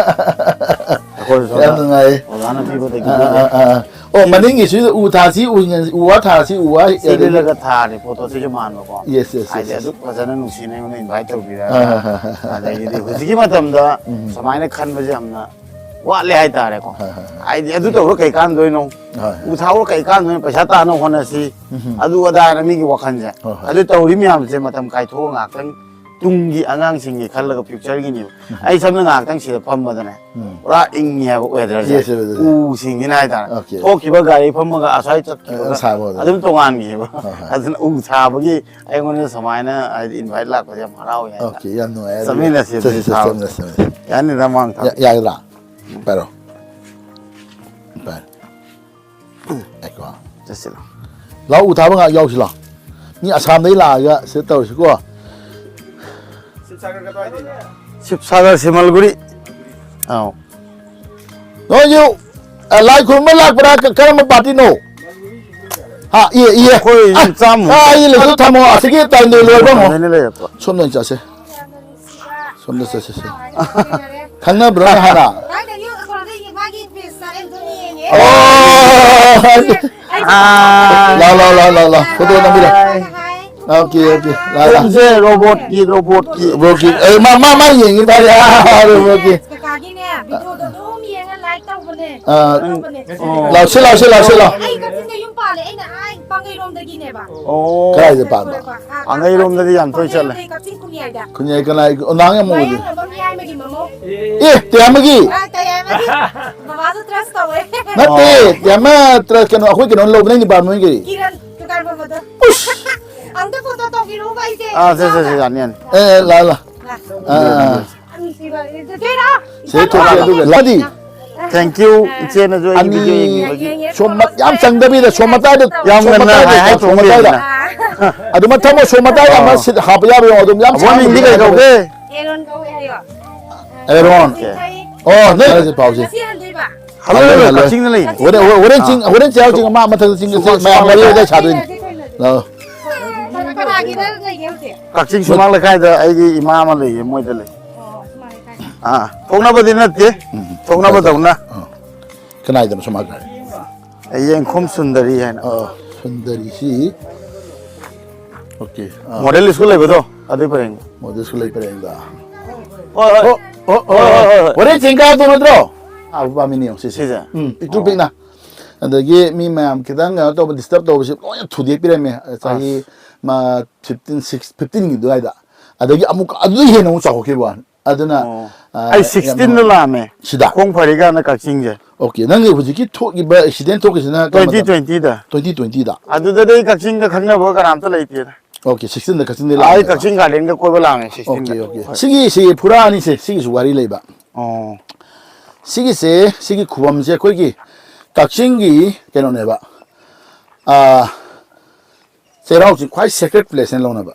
ꯑꯩꯈꯣꯏꯁꯨ ꯌꯥꯝ ꯁꯣꯝꯗ ꯅꯨꯡꯉꯥꯏ꯫ ꯑꯣꯖꯥꯅ ꯄꯤꯕꯗꯒꯤ ꯑ, ꯑ, ꯑ, ꯑ꯫ ꯑꯣ, ꯃꯅꯤꯡꯒꯤꯁꯤ ꯎ ꯊꯥꯁꯤ, ꯎ, ꯎ ꯋꯥ ꯊꯥꯁꯤ, ꯎ ꯋꯥ꯫ ꯁꯤ ꯂꯤꯠꯂꯒ ꯊꯥꯔꯦ, ꯐꯣꯇꯣꯁꯤꯁꯨ ꯃꯥꯟꯕꯀꯣ꯫ Yes, yes, yes, ꯍꯥꯏꯗꯤ yes. ꯑꯗꯨꯛ ꯐꯖꯅ ꯅꯨꯡꯁꯤꯅ ꯑꯩꯉꯣꯟꯗ ꯏꯟꯚꯥꯏꯠ ꯑ, ꯇꯧꯕꯤꯔꯒ꯫ ꯑ, ꯑ, ꯑ, ꯑ꯫ ꯑꯗꯒꯤꯗꯤ ꯍꯧꯖꯤꯛꯀꯤ ꯃꯇꯝꯗ ꯎꯝ꯫ ꯁꯨꯃꯥꯏꯅ ꯈꯟꯕꯁꯦ ꯌꯥꯝꯅ ꯋꯥꯠꯂꯦ ꯍꯥꯏꯇꯥꯔꯦꯀꯣ꯫ ꯍꯣꯏ, ꯍꯣꯏ, ꯍꯣꯏ꯫ ꯍꯥꯏꯗꯤ ꯑꯗꯨ ꯇꯧꯔ ꯀꯩ ꯀꯥꯟꯗꯣꯏꯅꯣ? ꯍꯣꯏ, ꯍꯣꯏ꯫ ꯎ ꯊꯥꯕ ꯀꯩ ꯀꯥꯟꯗꯣꯏꯅꯣ? ꯄꯩꯁꯥ ꯇꯥꯅꯕ ꯍꯣꯠꯅꯁꯤ꯫ ꯎꯝ꯫ ꯑꯗꯨ ꯑꯗꯥꯅ ꯃꯤꯒꯤ ꯋꯥꯈꯜꯁꯦ꯫ ꯍꯣꯏ, ꯍꯣꯏ꯫ ꯑꯗꯨ ꯇꯧꯔꯤ ꯃꯌꯥꯝꯁꯦ ꯃꯇꯝ ꯀꯥꯏꯊꯣꯛꯑ ꯉꯥꯛꯇꯪ ꯇꯨꯡꯒꯤ ꯑꯉꯥꯡꯁꯤꯡꯒꯤ ꯈꯜꯂꯒ ꯐ꯭ꯌꯨꯆꯔꯒꯤꯅꯦꯕ꯫ ꯑꯩ ꯁꯝꯅ ꯉꯥꯏꯍꯥꯛꯇꯪ ꯁꯤꯗ ꯐꯝꯕꯗꯅꯦ, ꯎꯝ꯫ ꯄꯨꯔꯥ ꯏꯪꯉꯦ ꯍꯥꯏꯕ ꯋꯦꯗꯔꯁꯦ꯫ Yes, yes, yes. ꯎꯁꯤꯡꯁꯤꯅ ꯍꯥꯏꯇꯥꯔꯦ꯫ Okay. ꯊꯣꯛꯈꯤꯕ ꯒꯥꯔꯤ ꯐꯝꯃꯒ ꯑꯁ꯭ꯋꯥꯏ ꯆꯠꯈꯤꯕꯒ ꯑ, ꯁꯥꯕꯗꯣ꯫ ꯑꯗꯨꯝ ꯇꯣꯉꯥꯟꯈꯤꯕ꯫ ꯍꯣꯏ, ꯍꯣꯏ꯫ Okay, ꯌꯥꯝ ꯅꯨꯡꯉꯥꯏ꯫ ꯑꯗꯨꯗꯤ ꯆꯠꯃꯤꯟꯅꯁꯤ ꯑꯗꯨꯗꯤ ꯆꯠꯁꯤ, ꯊꯥꯕ꯫ ꯆꯠꯃꯤꯟꯅꯁꯤ, ꯆꯠꯃꯤꯟꯅꯁꯤ꯫ ꯌꯥꯅꯤꯗ ꯃꯥꯡ ꯊꯥꯕ꯫ ꯌꯥ-, ꯌꯥꯒꯗ꯭ꯔꯥ? ꯄꯥꯏꯔꯣ꯫ ꯄꯥꯏꯔꯣ꯫ ꯑꯩꯀꯣ꯫ ꯆꯠꯁꯤꯔꯣ? ꯂꯥꯛꯑꯣ, ꯎ ꯊꯥꯕ ꯉꯥꯏꯍꯥꯛ ꯌꯥꯎꯁꯤ ꯂꯥꯛꯑꯣ꯫ ꯃꯤ ꯑꯁꯥꯝꯗꯒꯤ ꯂꯥꯛꯑꯒ ꯁꯤꯗ ꯇꯧꯔꯤꯁꯤꯀꯣ꯫ ꯁꯤꯕꯁꯥꯒꯔ ꯁꯤꯃꯜꯒꯨꯔꯤ꯫ ꯑꯥꯎ꯫ ꯅꯣꯏꯁꯨ, ꯑ, ꯂꯥꯏ ꯈꯨꯔꯨꯝꯕ ꯂꯥꯛꯄ꯭ꯔꯥ? ꯀ-, ꯀꯔꯝꯕ ꯄꯥꯔꯇꯤꯅꯣ? ꯍꯥ, ꯏꯌꯦ, ꯏꯌꯦ꯫ ꯑꯩꯈꯣꯏ ꯑ, ꯆꯥꯝꯃ꯫ ꯑ, ꯑꯩ ꯂꯩꯁꯨ ꯊꯝꯃꯣ, ꯑꯁꯤꯒꯤ ꯇꯥꯏꯝꯗ ꯂꯣꯏꯕ꯭ꯔꯥ ꯍꯪꯉꯣ꯫ ꯇꯥꯏꯝꯗ ꯂꯩꯔꯛꯄ꯫ ꯁꯣꯝꯗ ꯑꯣꯏꯅ ꯆꯠꯁꯦ꯫ ꯁꯣꯝꯗ ꯆꯠꯁꯦ, ꯁꯦ꯫ ꯈꯪꯅꯕ꯭ꯔꯣ ꯅꯪ ꯍꯥꯟꯅ? ꯊꯥꯏꯅꯗꯤ ꯑꯩꯈꯣꯏꯗ ꯃꯥꯒꯤ ꯄꯦꯖꯇ ꯑꯩ ꯑꯗꯨꯝ ꯌꯦꯡꯉꯦ꯫ ꯑꯣ! ꯑꯥ꯫ ꯂꯥꯎ, ꯂꯥꯎ, ꯂꯥꯎ, ꯂꯥꯎ, ꯂꯥꯎ꯫ ꯐꯣꯇꯣ ꯅꯝꯕꯤꯔꯣ꯫ ꯍꯥꯏ, ꯍꯥꯏ꯫ Okay, okay. ꯂꯥꯎ, ꯂꯥꯎ꯫ ꯄꯨꯡꯁꯦ ꯔꯣꯕꯣꯠꯀꯤ, ꯔꯣꯕꯣꯠꯀꯤ꯫ ꯕ꯭ꯔꯣꯀꯤ, ꯑꯦ, ꯃꯥ, ꯃꯥ, ꯃꯥ ꯌꯦꯡꯉꯤ ꯇꯥꯔꯦ꯫ ꯑꯥ, ꯔꯣꯕꯣꯠꯀꯤ꯫ ꯀꯀꯥꯒꯤꯅꯦ, ꯚꯤꯗꯤꯑꯣꯗꯣ ꯑꯗꯨꯝ ꯌꯦꯡꯉ ꯂꯥꯏꯛ ꯇꯧꯕꯅꯦ꯫ ꯑꯥ, ꯇꯧꯕꯅꯦ꯫ ꯂꯥꯎꯁꯤ, ꯂꯥꯎꯁꯤ, ꯂꯥꯎꯁꯤ, ꯂꯥꯎ꯫ ꯑꯩ ꯀꯛꯆꯤꯡꯗ ꯌꯨꯝ ꯄꯥꯜꯂꯦ, ꯑꯩꯅ ꯑꯥ ꯄꯥꯡꯒꯩꯔꯣꯝꯗꯒꯤꯅꯦꯕ꯫ ꯑꯣ꯫ ꯀꯗꯥꯏꯗ ꯄꯥꯟꯕ? ꯄꯥꯡꯒꯩꯔꯣꯝꯗꯗꯤ ꯌꯥꯝ ꯇꯣꯏ ꯆꯠꯂꯦ꯫ ꯀꯛꯆꯤꯡ ꯈꯨꯟꯌꯥꯏꯗ꯫ ꯈꯨꯟꯌꯥꯏ ꯀꯅꯥ, ꯅꯍꯥꯟ ꯌꯥꯝ ꯎꯕꯗꯤ꯫ ꯃꯌꯥꯡꯂꯝꯕꯝ ꯌꯥꯏꯃꯒꯤ ꯃꯃꯧ꯫ ꯑꯦ, ꯇꯌꯥꯃꯒꯤ? ꯑꯥ, ꯇꯌꯥꯏꯃꯒꯤ꯫ ꯕꯕꯥꯁꯨ ꯇ꯭ꯔꯁ ꯇꯧꯋꯦ꯫ ꯅꯠꯇꯦ, ꯇꯌꯥꯃ ꯇ꯭ꯔ-, ꯀꯩꯅꯣ, ꯑꯩꯈꯣꯏ ꯀꯩꯅꯣ ꯂꯧꯕ, ꯅꯪ ꯗꯤꯄꯥꯔꯠꯃꯦꯟꯒꯤ? ꯀꯤꯔꯟ ꯗꯨꯀꯥꯟ ꯐꯝꯕꯗꯣ꯫ ꯑꯝꯇ ꯐꯣꯇꯣ ꯇꯧꯕꯤꯔꯛꯎꯕ ꯑꯩꯁꯦ꯫ ꯑꯥ, ꯁꯦ, ꯁꯦ, ꯁꯦ, ꯌꯥꯅꯤ, ꯌꯥꯅꯤ꯫ ꯑꯦ, ꯂꯥ, ꯂꯥ꯫ ꯑꯥ, ꯑꯥ꯫ ꯌꯥꯝ ꯅꯨꯡꯁꯤꯕ꯫ ꯑꯗꯨꯗꯩꯔꯣ? ꯁꯤ ꯊꯣꯛꯀꯦ, ꯑꯗꯨꯒ ꯂꯥꯗꯤ? Thank you, ꯏꯆꯦꯅꯁꯨ ꯑꯩꯒꯤ ꯑꯅꯤ꯫ ꯚꯤꯗꯤꯑꯣ ꯌꯦꯡꯕꯒꯤ꯫ ꯁꯣꯝ ꯃ-, ꯌꯥꯝ ꯆꯪꯗꯕꯤꯗ ꯁꯣꯝ ꯃꯇꯥꯏꯗ, ꯌꯥꯝ ꯁꯣꯝ ꯉꯟꯅ ꯃꯇꯥꯏꯗ, ꯍꯥꯏ-, ꯍꯥꯏ ꯁꯣꯝ ꯃꯇꯥꯏꯗ꯫ ꯊꯣꯛꯑꯝꯃꯦꯗꯅ꯫ ꯑꯗꯨꯃ ꯊꯝꯃꯣ, ꯁꯣꯝ ꯃꯇꯥꯏꯗ ꯑꯃ ꯑꯣ꯫ ꯁꯤꯠ ꯍꯥꯞꯄ ꯌꯥꯕ ꯌꯦꯡꯉꯣ, ꯑꯗꯨꯝ ꯌꯥꯝ ꯑꯕꯣꯛ ꯃꯤꯡꯗꯤ ꯀꯩ ꯀꯧꯒꯦ? ꯑꯦꯔꯣꯟ ꯀꯧꯋꯦ ꯍꯥꯏꯌꯣ꯫ ꯑꯦꯔꯣꯟ꯫ ꯑꯣꯀꯦ꯫ ꯑꯣ, ꯅꯣꯏ ꯍꯧꯖꯤꯛ ꯄꯥꯎꯁꯦ꯫ ꯉꯁꯤ ꯍꯟꯗꯣꯏꯕ꯫ Hello, hello, hello, hello. ꯀꯛꯆꯤꯡꯗ ꯂꯩꯅꯦ꯫ ꯍꯣꯔꯦꯟ, ꯍꯣꯔꯦꯟ ꯆꯤꯡ, ꯍꯣꯔꯦꯟ ꯆꯩꯔꯥꯎ ꯆꯤꯡ ꯑꯃ ꯃꯊꯛꯇ ꯆꯤꯡ ꯆꯠꯁꯦ, ꯃꯌꯥꯝ ꯋꯥꯔꯤ ꯋꯥꯇꯥꯏ ꯁꯥꯗꯣꯏꯅꯤ꯫ ꯂꯥꯛꯑꯣ꯫ ꯀꯅꯥ, ꯀꯅꯥ, ꯀꯛꯆꯤꯡ ꯁꯨꯃꯥꯡ ꯂꯩꯀꯥꯏꯗ ꯑꯩꯒꯤ ꯏꯃꯥ ꯑꯃ ꯂꯩꯌꯦ, ꯃꯣꯏꯗ ꯂꯩ꯫ ꯑꯥ, ꯊꯣꯛꯅꯕꯗꯤ ꯅꯠꯇꯦ꯫ ꯎꯝ, ꯊꯣꯛꯅꯕꯗꯧꯅ꯫ ꯑꯥ꯫ ꯀꯅꯥꯏꯗꯅꯣ ꯁꯨꯃꯥꯡ ꯂꯩꯀꯥꯏ? ꯌꯦꯡꯈꯣꯝ ꯁꯨꯟꯗꯔꯤ ꯍꯥꯏꯅ꯫ ꯑꯥ, ꯁꯨꯟꯗꯔꯤꯁꯤ꯫ ꯑꯣꯀꯦ꯫ ꯑꯥ꯫ ꯃꯣꯗꯦꯜ ꯁ꯭ꯀꯨꯜ ꯂꯩꯕꯗꯣ, ꯑꯗꯨꯏ ꯄꯔꯦꯡꯗ꯫ ꯃꯣꯗꯦꯜ ꯁ꯭ꯀꯨꯜ ꯂꯩ ꯄꯔꯦꯡꯗ꯫ ꯍꯣꯏ, ꯍꯣꯏ꯫ ꯑꯣ, ꯑꯣ, ꯑꯣ, ꯍꯣꯏ, ꯍꯣꯏ, ꯑꯣ꯫ ꯍꯣꯏ꯫ ꯍꯣꯔꯦꯟ ꯆꯤꯡ ꯀꯥꯗꯣ ꯅꯠꯇ꯭ꯔꯣ? ꯑꯥ, ꯄꯥꯝꯃꯤꯅꯦ, ꯌꯦꯡꯉꯣ ꯁꯤꯁꯦ꯫ ꯁꯤꯁꯦ? ꯎꯝ, ꯄꯤꯛꯇ꯭ꯔꯨ ꯑꯣ꯫ ꯄꯤꯛꯅ꯫ ꯑꯗꯒꯤ ꯃꯤ ꯃꯌꯥꯝ ꯈꯤꯇꯪ ꯀꯩꯅꯣ ꯇꯧꯕ, disturb ꯇꯧꯕꯁꯤ ꯂꯣꯏꯅ ꯊꯨꯗꯦꯛꯄꯤꯔꯝꯃꯦ꯫ ꯆꯍꯤ ꯑꯁ꯫ ꯃꯥ fifteen, six, fifteen ꯒꯤ ꯑꯗꯨꯋꯥꯏꯗ꯫ ꯑꯗꯒꯤ ꯑꯃꯨꯛ ꯑꯗꯨꯗꯩ ꯍꯦꯟꯅ ꯑꯃꯨꯛ ꯆꯥꯎꯈꯠꯈꯤꯕ ꯋꯥꯅꯤ꯫ ꯑꯗꯨꯅ, ꯑꯣ꯫ ꯑ, ꯑꯩ ꯌꯥꯝ sixteen ꯗ ꯂꯥꯛꯑꯝꯃꯦ꯫ ꯁꯤꯗ? ꯈꯣꯡ ꯐꯔꯤꯀꯥꯟꯗ ꯀꯛꯆꯤꯡꯁꯦ꯫ ꯑꯣꯀꯦ꯫ ꯅꯪꯒꯤ ꯍꯧꯖꯤꯛꯀꯤ ꯊꯣꯛꯈꯤꯕ accident ꯊꯣꯛꯈꯤꯁꯤꯅ ꯀꯔꯝꯕ ꯇ꯭ꯋꯦꯟꯇꯤ ꯃꯇꯝ? ꯇ꯭ꯋꯦꯟꯇꯤꯗ꯫ Twenty twenty ꯗ? ꯑꯗꯨꯗꯗꯤ ꯑꯩ ꯀꯛꯆꯤꯡꯗ ꯈꯪꯅꯕ ꯀꯅꯥꯝꯇ ꯂꯩꯇꯦꯗ꯫ ꯑꯣꯀꯦ, sixteen ꯗ ꯀꯛꯆꯤꯡꯗꯩ ꯑꯩ ꯂꯥꯛꯑꯝꯃꯦꯕ꯫ ꯀꯛꯆꯤꯡ garden ꯗ ꯀꯣꯏꯕ ꯂꯥꯛꯑꯝꯃꯦ, sixteen ꯗ꯫ Okay, okay. ꯍꯣꯏ꯫ ꯁꯤꯒꯤ, ꯁꯤ ꯐꯨꯔꯥ ꯑꯅꯤꯁꯦ, ꯁꯤꯒꯤꯁꯨ ꯋꯥꯔꯤ ꯂꯩꯕ꯫ ꯑꯣ꯫ ꯁꯤꯒꯤꯁꯦ, ꯁꯤꯒꯤ ꯈꯨꯕꯝꯁꯦ ꯑꯩꯈꯣꯏꯒꯤ ꯀꯛꯆꯤꯡꯒꯤ ꯀꯩꯅꯣꯅꯦꯕ꯫ ꯑꯥ, ꯆꯩꯔꯥꯎ ꯆꯤꯡ ꯈ꯭ꯋꯥꯏ sacred place ꯍꯥꯏꯅ ꯂꯧꯅꯕ꯫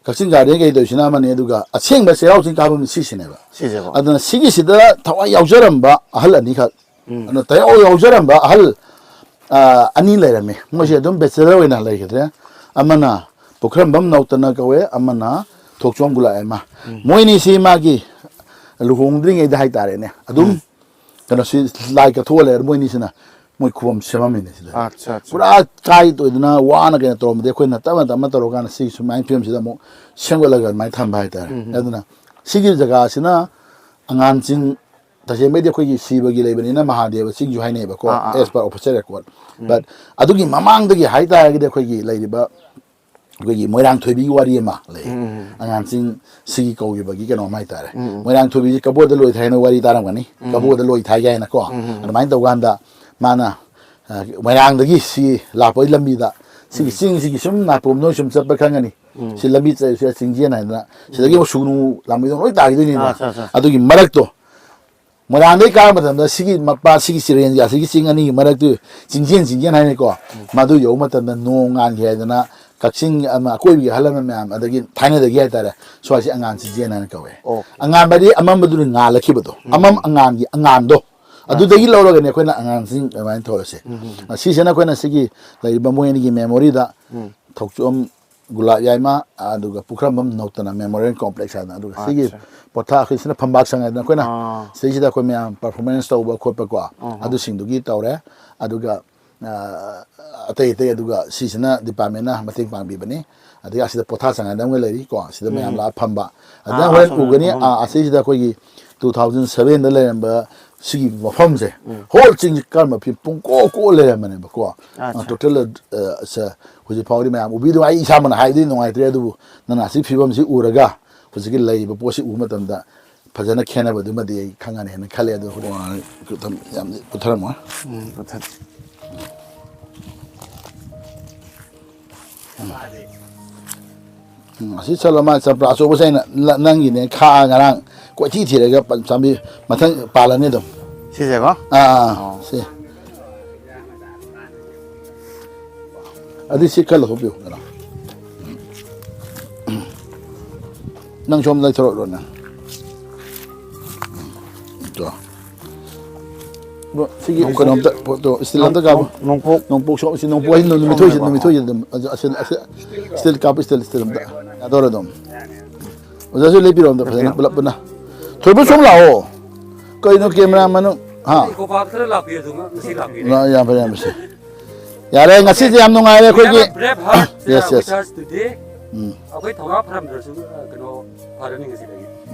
ꯀꯛꯆꯤꯡ garden ꯀꯩ ꯇꯧꯔꯤꯁꯤꯅ ꯑꯃꯅꯤ, ꯑꯗꯨꯒ ꯑꯁꯦꯡꯕ ꯆꯩꯔꯥꯎ ꯆꯤꯡ ꯀꯥꯐꯝ ꯁꯤꯁꯤꯅꯦꯕ꯫ ꯁꯤꯁꯦꯀꯣ꯫ ꯑꯗꯨꯅ ꯁꯤꯒꯤꯁꯤꯗ ꯊꯋꯥꯏ ꯌꯥꯎꯖꯔꯝꯕ ꯑꯍꯜ ꯑꯅꯤꯈꯛ, ꯎꯝ꯫ ꯑꯗꯨꯅ ꯊꯋꯥꯏ ꯌꯥꯎꯖꯔꯝꯕ ꯑꯍꯜ, ꯑ, ꯑꯅꯤ ꯂꯩꯔꯝꯃꯤ꯫ ꯃꯣꯏꯁꯦ ꯑꯗꯨꯝ bachelor ꯑꯣꯏꯅ ꯂꯩꯈꯤꯗ꯭ꯔꯦ꯫ ꯑꯃꯅ ꯄꯨꯈ꯭ꯔꯝꯕꯝ ꯅꯧꯇꯅ ꯀꯧꯋꯦ, ꯑꯃꯅ ꯊꯣꯛꯆꯣꯝ ꯒꯨꯂꯥꯏꯃ꯫ ꯎꯝ꯫ ꯃꯣꯏꯅꯤꯁꯤ ꯃꯥꯒꯤ ꯂꯨꯍꯣꯡꯗ꯭ꯔꯤꯉꯩꯗ ꯍꯥꯏꯇꯥꯔꯦꯅꯦ, ꯑꯗꯨꯝ ꯎꯝ꯫ ꯀꯩꯅꯣꯁꯤ ꯂꯥꯏ ꯀꯠꯊꯣꯛꯑ ꯂꯩꯔꯦ꯫ ꯃꯣꯏꯅꯤꯁꯤꯅ ꯃꯣꯏ ꯈꯨꯕꯝ ꯁꯦꯝꯃꯝꯃꯤꯅꯦ ꯁꯤꯗ꯫ ꯑꯠꯆꯥ, ꯑꯠꯆꯥ꯫ ꯄꯨꯔꯥ ꯀꯥꯏ ꯇꯣꯏꯗꯅ ꯋꯥꯅ ꯀꯩꯅꯣ ꯇꯧꯔꯝꯕꯗꯤ ꯑꯩꯈꯣꯏꯅ ꯇꯞꯅ ꯇꯞꯅ ꯇꯧꯔꯀꯥꯟꯗ ꯁꯤ ꯁꯨꯃꯥꯏꯅ ꯐꯤꯕꯝꯁꯤꯗ ꯑꯃꯨꯛ ꯁꯦꯝꯒꯠꯂꯒ ꯑꯗꯨꯃꯥꯏꯅ ꯊꯝꯕ ꯍꯥꯏꯇꯥꯔꯦ꯫ ꯎꯝ, ꯎꯝ꯫ ꯑꯗꯨꯅ ꯁꯤꯒꯤ ꯖꯒꯥꯁꯤꯅ ꯑꯉꯥꯟ ꯆꯤꯡ, ꯇꯁꯦꯡꯕꯩꯗꯤ ꯑꯩꯈꯣꯏꯒꯤ ꯁꯤꯕꯒꯤ ꯂꯩꯕꯅꯤꯅ ꯃꯍꯥꯗꯦꯕ ꯆꯤꯡꯁꯨ ꯍꯥꯏꯅꯩꯕꯀꯣ, ꯑꯥ, ꯑꯥ, ꯑꯥ꯫ As per official record꯫ Um. But ꯑꯗꯨꯒꯤ ꯃꯃꯥꯡꯗꯒꯤ ꯍꯥꯏꯇꯥꯔꯒꯗꯤ ꯑꯩꯈꯣꯏꯒꯤ ꯂꯩꯔꯤꯕ ꯑꯩꯈꯣꯏꯒꯤ ꯃꯣꯏꯔꯥꯡ ꯊꯣꯏꯕꯤꯒꯤ ꯋꯥꯔꯤ ꯑꯃ ꯂꯩ꯫ ꯎꯝ, ꯎꯝ, ꯎꯝ꯫ ꯑꯉꯥꯟ ꯆꯤꯡ ꯁꯤꯒꯤ ꯀꯧꯈꯤꯕꯒꯤ ꯀꯩꯅꯣꯝ ꯍꯥꯏꯇꯥꯔꯦ꯫ ꯎꯝ, ꯎꯝ꯫ ꯃꯣꯏꯔꯥꯡ ꯊꯣꯏꯕꯤꯁꯤ ꯀꯕꯣꯗ ꯂꯣꯏ ꯊꯥꯏꯅ ꯋꯥꯔꯤ ꯇꯥꯔꯝꯒꯅꯤ꯫ ꯎꯝ, ꯎꯝ꯫ ꯀꯕꯣꯗ ꯂꯣꯏ ꯊꯥꯏ ꯀꯥꯏꯅꯀꯣ꯫ ꯎꯝ, ꯎꯝ, ꯎꯝ꯫ ꯑꯗꯨꯃꯥꯏꯅ ꯇꯧꯀꯥꯟꯗ ꯃꯥꯅ, ꯑ, ꯃꯣꯏꯔꯥꯡꯗꯒꯤ ꯁꯤ ꯂꯥꯛꯄꯒꯤ ꯂꯝꯕꯤꯗ ꯁꯤꯒꯤ ꯎꯝ꯫ ꯆꯤꯡꯁꯤꯒꯤ ꯁꯨꯝ ꯅꯥꯄꯣꯝ ꯅꯣꯏ ꯁꯨꯝ ꯆꯠꯄ ꯈꯪꯒꯅꯤ꯫ ꯎꯝ꯫ ꯁꯤ ꯂꯝꯕꯤ ꯆ-, ꯁꯤꯗ ꯆꯤꯡꯖꯦꯟ ꯍꯥꯏꯗꯅ ꯁꯤꯗꯒꯤ ꯎꯝ꯫ ꯑꯃꯨꯛ ꯁꯨꯒꯅꯨ ꯂꯥꯟꯕꯤꯗꯣ ꯂꯣꯏ ꯇꯥꯈꯤꯗꯣꯏꯅꯤꯗꯅ꯫ ꯑꯠꯆꯥ, ꯑꯠꯆꯥ꯫ ꯑꯗꯨꯒꯤ ꯃꯔꯛꯇꯣ ꯃꯣꯏꯔꯥꯡꯗꯩ ꯀꯥꯕ ꯃꯇꯝꯗ ꯁꯤꯒꯤ ꯃꯄꯥ, ꯁꯤꯒꯤ ꯆꯤꯔꯦꯟꯒ ꯑꯁꯤꯒꯤ ꯆꯤꯡ ꯑꯅꯤꯒꯤ ꯃꯔꯛꯇꯨ ꯆꯤꯡꯖꯦꯟ, ꯆꯤꯡꯖꯦꯟ ꯍꯥꯏꯅꯀꯣ꯫ ꯎꯝ꯫ ꯃꯗꯨ ꯌꯧꯕ ꯃꯇꯝꯗ ꯅꯣꯡ ꯉꯥꯟꯈꯤ ꯍꯥꯏꯗꯅ ꯀꯛꯆꯤꯡ ꯑꯃ ꯑꯀꯣꯏꯕꯒꯤ ꯑꯍꯜ ꯂꯃꯟ ꯃꯌꯥꯝ ꯑꯗꯒꯤ ꯊꯥꯏꯅꯗꯒꯤ ꯍꯥꯏꯇꯥꯔꯦ, ꯁ꯭ꯋꯥꯏꯁꯤ ꯑꯉꯥꯟ ꯆꯤꯡꯖꯦꯟ ꯍꯥꯏꯅ ꯀꯧꯋꯦ꯫ ꯑꯣ꯫ ꯑꯉꯥꯟꯕꯗꯤ ꯑꯃꯝꯕꯗꯨꯅ ꯉꯥꯜꯂꯛꯈꯤꯕꯗꯣ꯫ ꯎꯝ꯫ ꯑꯃꯝ ꯑꯉꯥꯟꯒꯤ ꯑꯉꯥꯟꯗꯣ꯫ ꯑꯗꯨꯗꯒꯤ ꯑꯠꯆꯥ꯫ ꯂꯧꯔꯒꯅꯦ ꯑꯩꯈꯣꯏꯅ ꯑꯉꯥꯟ ꯆꯤꯡ ꯑꯗꯨꯃꯥꯏꯅ ꯊꯣꯛꯂꯁꯦ꯫ ꯎꯝ, ꯎꯝ, ꯎꯝ꯫ ꯁꯤꯁꯤꯅ ꯑꯩꯈꯣꯏꯅ ꯁꯤꯒꯤ ꯂꯩꯔꯤꯕ ꯃꯣꯏ ꯑꯅꯤꯒꯤ memory ꯗ ꯎꯝ꯫ ꯊꯣꯛꯆꯣꯝ ꯒꯨꯂꯥꯞ ꯌꯥꯏꯃ, ꯑꯗꯨꯒ ꯄꯨꯈ꯭ꯔꯝꯕꯝ ꯅꯧꯇꯅ ꯃꯦꯃꯣꯔꯤꯌꯦꯜ ꯀꯣꯝꯄ꯭ꯂꯦꯛꯁ ꯍꯥꯏꯗꯅ, ꯑꯗꯨꯒ ꯁꯤꯒꯤ ꯑꯠꯆꯥ꯫ ꯄꯣꯊꯥ ꯑꯩꯈꯣꯏꯁꯤꯅ ꯐꯝꯕꯥꯛ ꯁꯪ ꯍꯥꯏꯗꯅ ꯑꯩꯈꯣꯏꯅ ꯑꯥ꯫ ꯁꯤꯗꯩꯁꯤꯗ ꯑꯩꯈꯣꯏ ꯃꯌꯥꯝ ꯄꯔꯐꯣꯔꯃꯦꯟꯁ ꯇꯧꯕ ꯈꯣꯠꯄ ꯀꯣ, ꯑꯍꯣ꯫ ꯑꯗꯨꯁꯤꯡꯗꯨꯒꯤ ꯇꯧꯔꯦ꯫ ꯑꯗꯨꯒ ꯑ, ꯑꯇꯩ ꯑꯇꯩ, ꯑꯗꯨꯒ ꯁꯤꯁꯤꯅ ꯗꯤꯄꯥꯔꯠꯃꯦꯟꯅ ꯃꯇꯦꯡ ꯄꯥꯡꯕꯤꯕꯅꯤ꯫ ꯑꯗꯒꯤ ꯑꯁꯤꯗ ꯄꯣꯊꯥ ꯆꯪꯉꯥꯏꯗ ꯑꯃꯒ ꯂꯩꯔꯤ ꯀꯣ, ꯁꯤꯗ ꯃꯌꯥꯝ ꯎꯝ꯫ ꯂꯥꯛꯑ ꯐꯝꯕ꯫ ꯑꯥ, ꯑꯗꯨꯅ ꯍꯣꯔꯦꯟ ꯑꯁꯣꯝꯗ ꯎꯒꯅꯤ, ꯐꯝꯐꯝ꯫ ꯑꯥ, ꯑꯁꯤꯁꯤꯗ ꯑꯩꯈꯣꯏꯒꯤ two thousand sevenꯗ ꯂꯩꯔꯝꯕ ꯁꯤꯒꯤ ꯃꯐꯝꯁꯦ, ꯎꯝ꯫ ꯍꯣꯜ ꯆꯤꯡꯁꯦ ꯀꯔꯝꯕ ꯐꯤ ꯄꯨꯡ ꯀꯣꯛ ꯀꯣꯛ ꯂꯩꯔꯝꯕꯅꯦꯕꯀꯣ꯫ ꯑꯠꯆꯥ꯫ ꯇꯣꯇꯦꯜ, ꯑ, ꯁ-, ꯍꯧꯖꯤꯛ ꯐꯥꯎꯗꯤ ꯃꯌꯥꯝ ꯎꯕꯤꯗꯣ, ꯑꯩ ꯏꯁꯥꯃꯛꯅ ꯍꯥꯏꯕꯗꯤ ꯅꯨꯡꯉꯥꯏꯇ꯭ꯔꯦ, ꯑꯗꯨꯕꯨ ꯅꯪꯅ ꯑꯁꯤ ꯐꯤꯕꯝꯁꯤ ꯎꯔꯒ ꯍꯧꯖꯤꯛꯀꯤ ꯂꯩꯔꯤꯕ ꯄꯣꯠꯁꯤ ꯎꯕ ꯃꯇꯝꯗ ꯐꯖꯅ ꯈꯦꯠꯅꯕꯗꯨꯃꯗꯤ ꯑꯩ ꯈꯪꯉꯅꯤ ꯍꯥꯏꯅ ꯈꯜꯂꯦ꯫ ꯑꯗꯣ ꯍꯣꯔꯦꯟ ꯌꯥꯝ ꯄꯨꯊꯔꯝꯃꯣ꯫ ꯎꯝ, ꯄꯨꯊꯔꯦ꯫ ꯎꯝ, ꯑꯁꯤ ꯆꯠꯂꯣ, ꯃꯥ ꯆꯝꯄ꯭ꯔꯥ ꯑꯆꯧꯕꯁꯦ ꯑꯩꯅ ꯂ-, ꯅꯪꯒꯤꯅꯦ ꯈꯥꯛꯑ ꯉꯔꯥꯡ ꯀꯣꯏꯊꯤ ꯊꯤꯔꯒ ꯄ-, ꯆꯥꯝꯕꯤ ꯃꯊꯪ ꯄꯥꯜꯂꯅꯤ ꯑꯗꯨꯝ꯫ ꯁꯤꯁꯦꯀꯣ? ꯑꯥ, ꯑꯥ, ꯑꯣ꯫ ꯁꯤ꯫ ꯑꯗꯨ ꯁꯤ ꯈꯔ ꯂꯧꯊꯣꯛꯄꯤꯌꯨ, ꯀꯩꯅꯣ꯫ ꯅꯪ ꯁꯣꯝꯗ ꯂꯩꯊꯣꯔꯛꯂꯣ, ꯅꯪ꯫ ꯇꯣ꯫ ꯕ꯭ꯔꯣ, ꯁꯤꯒꯤ ꯅꯣꯡꯄꯣꯛ-, ꯀꯩꯅꯣꯝꯇ, ꯄꯣꯠꯇꯣ, ꯏꯁꯇꯤꯜ ꯑꯝꯇ ꯀꯥꯞꯄꯣ꯫ ꯅꯣꯡ-, ꯅꯣꯡꯄꯣꯛ꯫ ꯅꯣꯡꯄꯣꯛ ꯁꯣꯝ-, ꯁꯤ ꯅꯣꯡꯄꯣꯛ ꯍꯥꯏꯁꯤ ꯅꯨꯃꯤꯠꯊꯣꯏꯁꯦ, ꯅꯨꯃꯤꯠꯊꯣꯏꯁꯦ ꯑꯗꯨꯝ, ꯑꯁꯤ, ꯑꯁꯤ, ꯏꯁꯇꯤꯜ ꯀꯥꯞꯄꯨ, ꯏꯁꯇꯤꯜ, ꯏꯁꯇꯤꯜ ꯑꯝꯇ꯫ ꯌꯥꯗꯧꯔꯦ ꯑꯗꯨꯝ꯫ ꯑꯣꯖꯥꯁꯨ ꯂꯦꯞꯄꯤꯔꯣ ꯑꯝꯇ ꯐꯖꯅ ꯂꯦꯞꯄꯤꯔꯣ꯫ ꯄꯨꯂꯞ ꯄꯨꯟꯅ꯫ ꯊꯣꯏꯕ ꯁꯣꯝ ꯂꯥꯛꯑꯣ꯫ ꯀꯩꯅꯣ ꯀꯦꯃꯦꯔꯥ ꯃꯅꯨꯡ-, ꯍꯥ? ꯏꯀꯣ ꯄꯥꯔꯛ ꯈꯔ ꯂꯥꯛꯄꯤꯌꯨ, ꯑꯗꯨꯒ ꯉꯁꯤ ꯂꯥꯛꯄꯤꯔꯦ꯫ ꯂꯥ-, ꯌꯥꯝ ꯐꯔꯦ, ꯌꯥꯝ ꯐꯔꯦ꯫ ꯌꯥꯔꯦ, ꯉꯁꯤꯗꯤ ꯌꯥꯝ ꯅꯨꯡꯉꯥꯏꯔꯦ ꯑꯩꯈꯣꯏꯒꯤ꯫ We have a brave heart, uh, Yes, yes. with us today. ꯎꯝ꯫ ꯑꯩꯈꯣꯏ ꯊꯧꯅꯥ ꯐꯔꯝꯗ꯭ꯔꯁꯨ, ꯑ, ꯀꯩꯅꯣ, ꯐꯔꯅꯤ ꯉꯁꯤꯗꯒꯤ꯫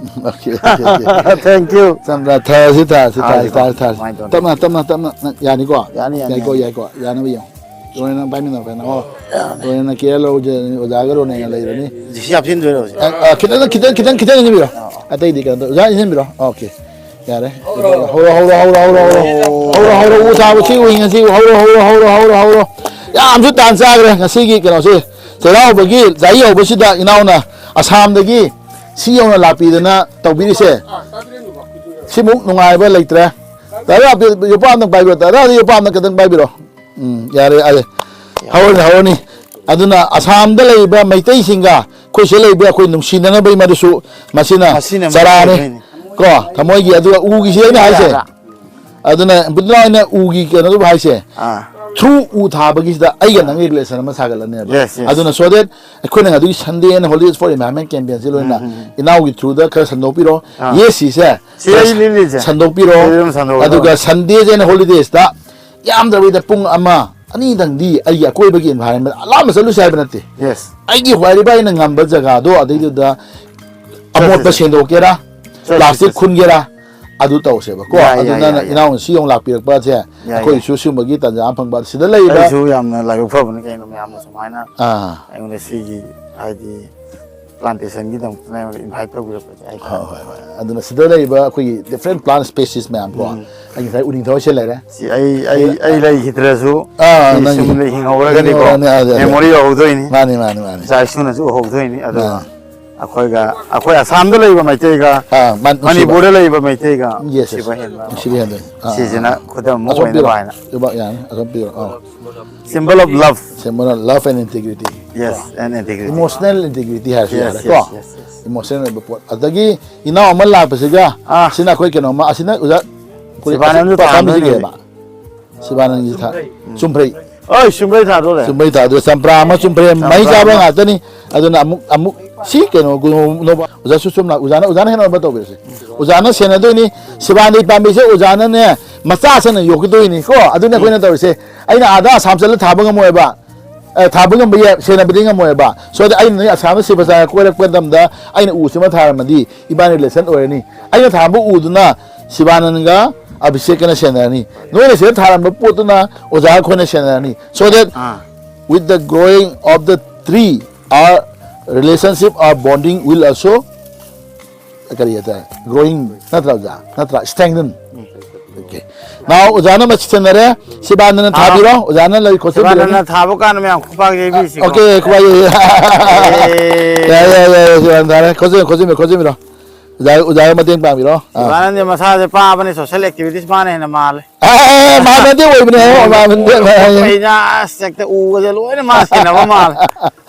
Okay, okay, okay. Thank you. ꯇꯞꯅ ꯊꯥꯁꯤ, ꯊꯥꯁꯤ, ꯊꯥꯁꯤ, ꯊꯥꯁꯤꯀꯣ꯫ ꯊꯥꯁꯤ, ꯊꯥꯁꯤ꯫ ꯀꯃꯥꯏꯅ ꯇꯧꯅꯤ? ꯇꯞꯅ, ꯇꯞꯅ, ꯇꯞꯅ, ꯅꯪ ꯌꯥꯅꯤꯀꯣ? ꯌꯥꯅꯤ, ꯌꯥꯅꯤ, ꯌꯥꯏꯀꯣ, ꯌꯥꯅꯤ꯫ ꯌꯥꯏꯀꯣ, ꯌꯥꯅꯕ ꯌꯦꯡꯉꯣ꯫ ꯂꯣꯏꯅ ꯄꯥꯏꯃꯤꯟꯅꯧ, ꯄꯥꯏꯃꯤꯟꯅꯧ꯫ ꯑꯣ, ꯂꯣꯏꯅ ꯀꯦꯌꯔ ꯂꯧꯔꯁꯦ, ꯑꯣꯖꯥꯒ ꯂꯣꯏꯅ ꯂꯩꯔꯅꯤ꯫ ꯁꯤ ꯍꯥꯞꯆꯤꯟꯗꯣꯏꯔꯣ ꯍꯧꯖꯤꯛ? ꯑ, ꯑ, ꯈꯤꯇꯪ, ꯈꯤꯇꯪ, ꯈꯤꯇꯪ, ꯈꯤꯇꯪ ꯏꯟꯁꯤꯟꯕꯤꯔꯣ꯫ ꯑꯣ꯫ ꯑꯇꯩꯗꯤ ꯀꯩꯅꯣ ꯇꯧ-, ꯑꯣꯖꯥ ꯏꯟꯁꯤꯟꯕꯤꯔꯣ꯫ Okay꯫ ꯌꯥꯔꯦ꯫ ꯍꯧꯔꯣ, ꯍꯧꯔꯣ, ꯍꯧꯔꯣ, ꯍꯧꯔꯣ, ꯍꯧꯔꯣ꯫ ꯍꯧꯔꯣ, ꯍꯧꯔꯣ, ꯎ ꯊꯥꯕ ꯁꯤ ꯎꯏ ꯉꯁꯤ꯫ ꯍꯧꯔꯣ, ꯍꯧꯔꯣ, ꯍꯧꯔꯣ, ꯍꯧꯔꯣ, ꯍꯧꯔꯣ꯫ ꯌꯥꯝꯁꯨ ꯇꯥꯟ ꯆꯥꯈ꯭ꯔꯦ ꯉꯁꯤꯒꯤ ꯀꯩꯅꯣꯁꯦ꯫ ꯆꯩꯔꯥꯎꯕꯒꯤ ꯆꯍꯤ ꯍꯧꯕꯁꯤꯗ ꯏꯅꯥꯎꯅ ꯑꯁꯥꯝꯗꯒꯤ ꯁꯤ ꯌꯧꯅ ꯂꯥꯛꯄꯤꯗꯅ ꯇꯧꯕꯤꯔꯤꯁꯦ꯫ ꯁꯤꯃꯨꯛ ꯅꯨꯡꯉꯥꯏꯕ ꯂꯩꯇ꯭ꯔꯦ꯫ ꯗꯥꯗꯥ, ꯌꯣꯄꯥꯛ ꯑꯝꯇꯪ ꯄꯥꯏꯕꯤꯔꯣ꯫ ꯗꯥꯗꯥ, ꯌꯣꯄꯥꯛ ꯑꯝꯇ ꯈꯤꯇꯪ ꯄꯥꯏꯕꯤꯔꯣ꯫ ꯎꯝ, ꯌꯥꯔꯦ, ꯌꯥꯔꯦ꯫ ꯍꯧꯔꯅꯤ, ꯍꯧꯔꯅꯤ꯫ ꯑꯗꯨꯅ ꯑꯁꯥꯝꯗ ꯂꯩꯔꯤꯕ ꯃꯩꯇꯩꯁꯤꯡꯒ ꯑꯩꯈꯣꯏ ꯁꯤꯗ ꯂꯩꯔꯤꯕ ꯑꯩꯈꯣꯏ ꯅꯨꯡꯁꯤꯅꯅꯕꯒꯤ ꯃꯗꯨꯁꯨ ꯃꯁꯤꯅ ꯃꯁꯤꯅ ꯆꯔꯥꯅꯤ꯫ ꯃꯔꯨꯑꯣꯏꯕꯅꯤ꯫ ꯀꯣ, ꯊꯃꯣꯏꯒꯤ, ꯑꯗꯨꯒ ꯎꯒꯤꯁꯤ ꯑꯩꯅ ꯍꯥꯏꯁꯦ꯫ ꯑꯗꯨꯅ ꯕꯨꯙꯅ ꯑꯩꯅ ꯎꯒꯤ ꯀꯩꯅꯣꯗꯨꯕꯨ ꯍꯥꯏꯁꯦ꯫ ꯑꯥ꯫ through ꯎ ꯊꯥꯕꯒꯤꯁꯤꯗ ꯑꯩꯒ ꯅꯪꯒꯤ relation ꯑꯃ ꯁꯥꯒꯠꯂꯅꯦꯕ꯫ Yes, yes. ꯑꯗꯨꯅ so that ꯑꯩꯈꯣꯏꯅ ꯑꯗꯨꯒꯤ Sunday and Holidays for Environment campaign ꯁꯤ ꯂꯣꯏꯅ ꯏꯅꯥꯎꯒꯤ through ꯗ ꯈꯔ ꯁꯟꯗꯣꯛꯄꯤꯔꯣ꯫ ꯑꯥ꯫ Yes ꯁꯤꯁꯦ ꯁꯤ ꯑꯩ ꯂꯤꯜꯂꯤꯁꯦ꯫ ꯁꯟꯗꯣꯛꯄꯤꯔꯣ꯫ ꯑꯩ ꯑꯗꯨꯝ ꯁꯟꯗꯣꯛꯀꯗꯕꯅꯤ꯫ ꯑꯗꯨꯒ Sundays and Holidays ꯇ ꯌꯥꯝꯗ꯭ꯔꯕꯤꯗ ꯄꯨꯡ ꯑꯃ ꯑꯅꯤꯗꯪꯗꯤ ꯑꯩꯒꯤ ꯑꯀꯣꯏꯕꯒꯤ environment ꯂꯥꯞꯅ ꯆꯠꯂꯨꯁꯦ ꯍꯥꯏꯕ ꯅꯠꯇꯦ꯫ Yes. ꯑꯩꯒꯤ ꯍꯣꯏꯔꯤꯕ ꯑꯩꯅ ꯉꯝꯕ ꯖꯒꯥꯗꯣ ꯑꯗꯩꯗꯨꯗ ꯑꯃꯣꯠꯄ ꯆꯠꯁꯦ꯫ ꯁꯦꯡꯗꯣꯛꯀꯦꯔꯥ, ꯆꯠꯁꯦ, plastic ꯆꯠꯁꯦ꯫ ꯈꯨꯟꯒꯦꯔꯥ, ꯑꯗꯨ ꯇꯧꯁꯦꯕꯀꯣ꯫ ꯌꯥꯏ, ꯌꯥꯏ, ꯑꯗꯨꯅ ꯌꯥꯏ, ꯌꯥꯏ꯫ ꯏꯅꯥꯎꯅ ꯁꯤ ꯌꯧ ꯂꯥꯛꯄꯤꯔꯛꯄꯁꯦ ꯌꯥꯏ꯫ ꯑꯩꯈꯣꯏꯁꯨ ꯁꯤꯒꯨꯝꯕꯒꯤ ꯇꯥꯟꯖꯥ ꯑꯃ ꯐꯪꯕ ꯁꯤꯗ ꯂꯩꯔꯤꯕ ꯑꯩꯁꯨ ꯌꯥꯝꯅ ꯂꯥꯏꯕꯛ ꯐꯕꯅꯤ ꯀꯩꯅꯣ, ꯃꯌꯥꯝꯅ ꯁꯨꯃꯥꯏꯅ ꯑꯥ꯫ ꯑꯩꯉꯣꯟꯗ ꯁꯤꯒꯤ ꯍꯥꯏꯗꯤ plantation ꯒꯤꯗꯃꯛꯇ invite ꯇꯧꯕꯤꯔꯛꯄꯁꯦ ꯑꯩ ꯍꯣꯏ, ꯍꯣꯏ, ꯍꯣꯏ꯫ ꯑꯗꯨꯅ ꯁꯤꯗ ꯂꯩꯔꯤꯕ ꯑꯩꯈꯣꯏꯒꯤ different plant species ꯃꯌꯥꯝ ꯀꯣ, ꯑꯩ ꯉꯁꯥꯏ ꯎꯅꯤꯡꯊꯧ ꯁꯤ ꯂꯩꯔꯦ꯫ ꯁꯤ ꯑꯩ ꯑꯩ ꯑꯩ ꯂꯩꯈꯤꯗ꯭ꯔꯁꯨ ꯑꯥ, ꯁꯤ ꯅꯪꯒꯤ ꯁꯨꯝ ꯂꯩ ꯍꯤꯡꯍꯧꯔꯒꯗꯤꯀꯣ ꯍꯤꯡꯍꯧꯔꯅꯤ, ꯑꯥ, ꯑꯗꯨ, ꯑꯗꯨ꯫ Memory ꯑꯣꯏꯍꯧꯗꯣꯏꯅꯤ꯫ ꯃꯥꯅꯤ, ꯃꯥꯅꯤ, ꯃꯥꯅꯤ꯫ ꯏꯆꯥ ꯏꯁꯨꯅꯁꯨ ꯎꯍꯧꯗꯣꯏꯅꯤ꯫ ꯑꯗꯨꯒ ꯑꯥ꯫ ꯑꯩꯈꯣꯏꯒ ꯑꯩꯈꯣꯏ ꯑꯁꯥꯝꯗ ꯂꯩꯕ ꯃꯩꯇꯩꯒ ꯑꯥ, ꯃꯥ-, ꯅꯨꯡꯁꯤꯕ꯫ ꯃꯅꯤꯄꯨꯔꯗ ꯂꯩꯕ ꯃꯩꯇꯩꯒ Yes, yes. ꯅꯨꯡꯁꯤꯕ ꯍꯦꯟꯕ꯫ ꯅꯨꯡꯁꯤꯕ ꯍꯦꯟꯗꯣꯏꯅꯤ꯫ ꯑꯥ, ꯁꯤꯁꯤꯅ ꯑꯥ꯫ ꯈꯨꯗꯝ ꯑꯃ ꯑꯁꯣꯝ ꯑꯣꯏꯅꯕ ꯄꯤꯔꯣ꯫ ꯍꯥꯏꯅ꯫ ꯏꯕꯥ-, ꯌꯥꯅꯤ꯫ ꯑꯁꯣꯝ ꯄꯤꯔꯣ꯫ ꯑꯥ꯫ Symbol of love. Symbol of love and integrity꯫ Yes, and integrity. Emotional integrity ꯍꯥꯏꯔꯁꯨ Yes, ꯌꯥꯔꯦꯀꯣ꯫ yes, yes, yes. Emotional ꯑꯣꯏꯕ ꯄꯣꯠ꯫ ꯑꯗꯒꯤ ꯏꯅꯥꯎ ꯑꯃ ꯂꯥꯛꯄꯁꯤꯒ ꯑꯥ꯫ ꯁꯤꯅ ꯑꯩꯈꯣꯏ ꯀꯩꯅꯣꯝꯃ, ꯑꯁꯤꯅ ꯑꯣꯖꯥ ꯑꯩꯈꯣꯏ ꯁꯤꯕꯥꯅꯟꯗ ꯑꯁꯤ ꯄꯥꯝꯃꯤꯁꯤ ꯊꯥꯗꯣꯏꯅꯦ꯫ ꯀꯩ ꯍꯥꯏꯕ? ꯁꯤꯕꯥꯅꯟꯗꯁꯤ ꯊꯥ-, ꯆꯨꯝꯐ꯭ꯔꯩ꯫ ꯑꯣꯏ, ꯆꯨꯝꯐ꯭ꯔꯩ ꯊꯥꯗꯣꯔꯦ꯫ ꯆꯨꯝꯐ꯭ꯔꯩ ꯊꯥꯗꯣꯔꯦ꯫ ꯆꯝꯄ꯭ꯔꯥ ꯑꯃ, ꯆꯨꯝꯐ꯭ꯔꯩ ꯑꯃ꯫ ꯃꯩ ꯆꯝꯄ꯭ꯔꯥ ꯆꯥꯕ ꯑꯃ꯫ ꯉꯥꯛꯇꯅꯤ꯫ ꯑꯗꯨꯅ ꯑꯃꯨꯛ, ꯑꯃꯨꯛ ꯁꯤ ꯀꯩꯅꯣ, ꯅꯣꯕꯥ-, ꯑꯣꯖꯥ ꯁꯨꯁꯣꯝ ꯂꯥꯛ-, ꯑꯣꯖꯥꯅ, ꯑꯣꯖꯥꯅ ꯍꯦꯟꯅ ꯑꯃ ꯇꯧꯕꯤꯔꯁꯤ꯫ ꯑꯣꯖꯥꯅ ꯁꯦꯟꯅꯗꯣꯏꯅꯤ꯫ ꯁꯤꯕꯥꯅꯟꯗ ꯄꯥꯝꯕꯤꯁꯦ ꯑꯣꯖꯥꯅꯅꯦ, ꯃꯆꯥ ꯁꯦꯟꯅ ꯌꯣꯛꯀꯗꯣꯏꯅꯤ ꯀꯣ꯫ ꯑꯗꯨꯅ ꯑꯩꯈꯣꯏꯅ ꯇꯧꯔꯤꯁꯦ꯫ ꯑꯩꯅ ꯑꯥꯗ ꯑꯁꯥꯝ ꯆꯠꯂ ꯊꯥꯕ ꯉꯝꯃꯣꯏꯕ꯫ ꯑꯦ, ꯊꯥꯕ ꯉꯝꯕ ꯌꯥꯏ, ꯁꯦꯟꯅꯕꯗꯤ ꯉꯝꯃꯣꯏꯕ꯫ So that ꯑꯩꯅ ꯅꯣꯏ ꯑꯁꯥꯝꯗ ꯁꯤꯕ ꯆꯥ ꯀꯣꯏꯔꯛꯄ ꯃꯇꯝꯗ ꯑꯩꯅ ꯎꯁꯤꯃ ꯊꯥꯔꯝꯃꯗꯤ ꯏꯕꯥꯅꯤ relation ꯑꯣꯏꯔꯅꯤ꯫ ꯑꯩꯅ ꯊꯥꯕ ꯎꯗꯨꯅ ꯁꯤꯕꯥꯅꯟꯒ ꯑꯚꯤꯁꯦꯛꯀꯅ ꯁꯦꯟꯅꯔꯅꯤ꯫ ꯅꯣꯏꯅ ꯁꯤꯗ ꯊꯥꯔꯝꯕ ꯄꯣꯠꯇꯨꯅ ꯑꯣꯖꯥ ꯑꯩꯈꯣꯏꯅ ꯁꯦꯟꯅꯔꯅꯤ꯫ So that ah. with the growing of the tree, our relationship, our bonding will also ꯀꯔꯤ ꯍꯥꯏꯇꯥꯔꯦ, growing ꯅꯠꯇ꯭ꯔꯥ ꯑꯣꯖꯥ? ꯅꯠꯇ꯭ꯔꯥ strengthen? Okay. Now ꯑꯣꯖꯥꯅ ꯃꯁꯤ ꯁꯦꯟꯅꯔꯦ, ꯁꯤꯕꯥꯅꯟꯗꯅ ꯊꯥꯕꯤꯔꯣ, ꯑꯣꯖꯥꯅ ꯂꯩ ꯈꯣꯠꯆꯟꯕꯤꯔꯅꯤ꯫ ꯁꯤꯕꯥꯅꯟꯗꯅ ꯊꯥꯕ ꯀꯥꯟꯗ ꯃꯌꯥꯝ ꯈꯨꯄꯥꯛ ꯌꯩꯕꯤꯁꯤꯀꯣ꯫ Okay, ꯈꯨꯄꯥꯛ ꯌꯩ-, ꯑꯦ꯫ ꯌꯥꯏ, ꯌꯥꯏ, ꯌꯥꯏ, ꯁꯤꯕꯥꯅꯟꯗ ꯊꯥꯔꯦ꯫ ꯈꯣꯠꯆꯟ-, ꯈꯣꯠꯆꯟꯕꯤꯔꯣ, ꯈꯣꯠꯆꯟꯕꯤꯔꯣ꯫ ꯑꯣꯖꯥ, ꯑꯣꯖꯥꯒ ꯃꯇꯦꯡ ꯄꯥꯡꯕꯤꯔꯣ꯫ ꯑꯥ꯫ ꯁꯤꯕꯥꯅꯟꯗ ꯃꯁꯥꯁꯦ ꯄꯥꯕꯅꯦ, social activities ꯃꯥꯅ ꯍꯦꯟꯅ ꯃꯥꯜꯂꯦ꯫ ꯑꯦ, ꯃꯥꯟꯅꯗꯦ ꯑꯣꯏꯕꯅꯦ, ꯃꯥꯟꯅꯗꯦ꯫ ꯑꯩꯅ ꯑꯁ ꯍꯦꯛꯇ ꯎꯒꯁꯦ ꯂꯣꯏꯅ ꯃꯥ ꯁꯦꯟꯅꯕ ꯃꯥꯜꯂꯦ꯫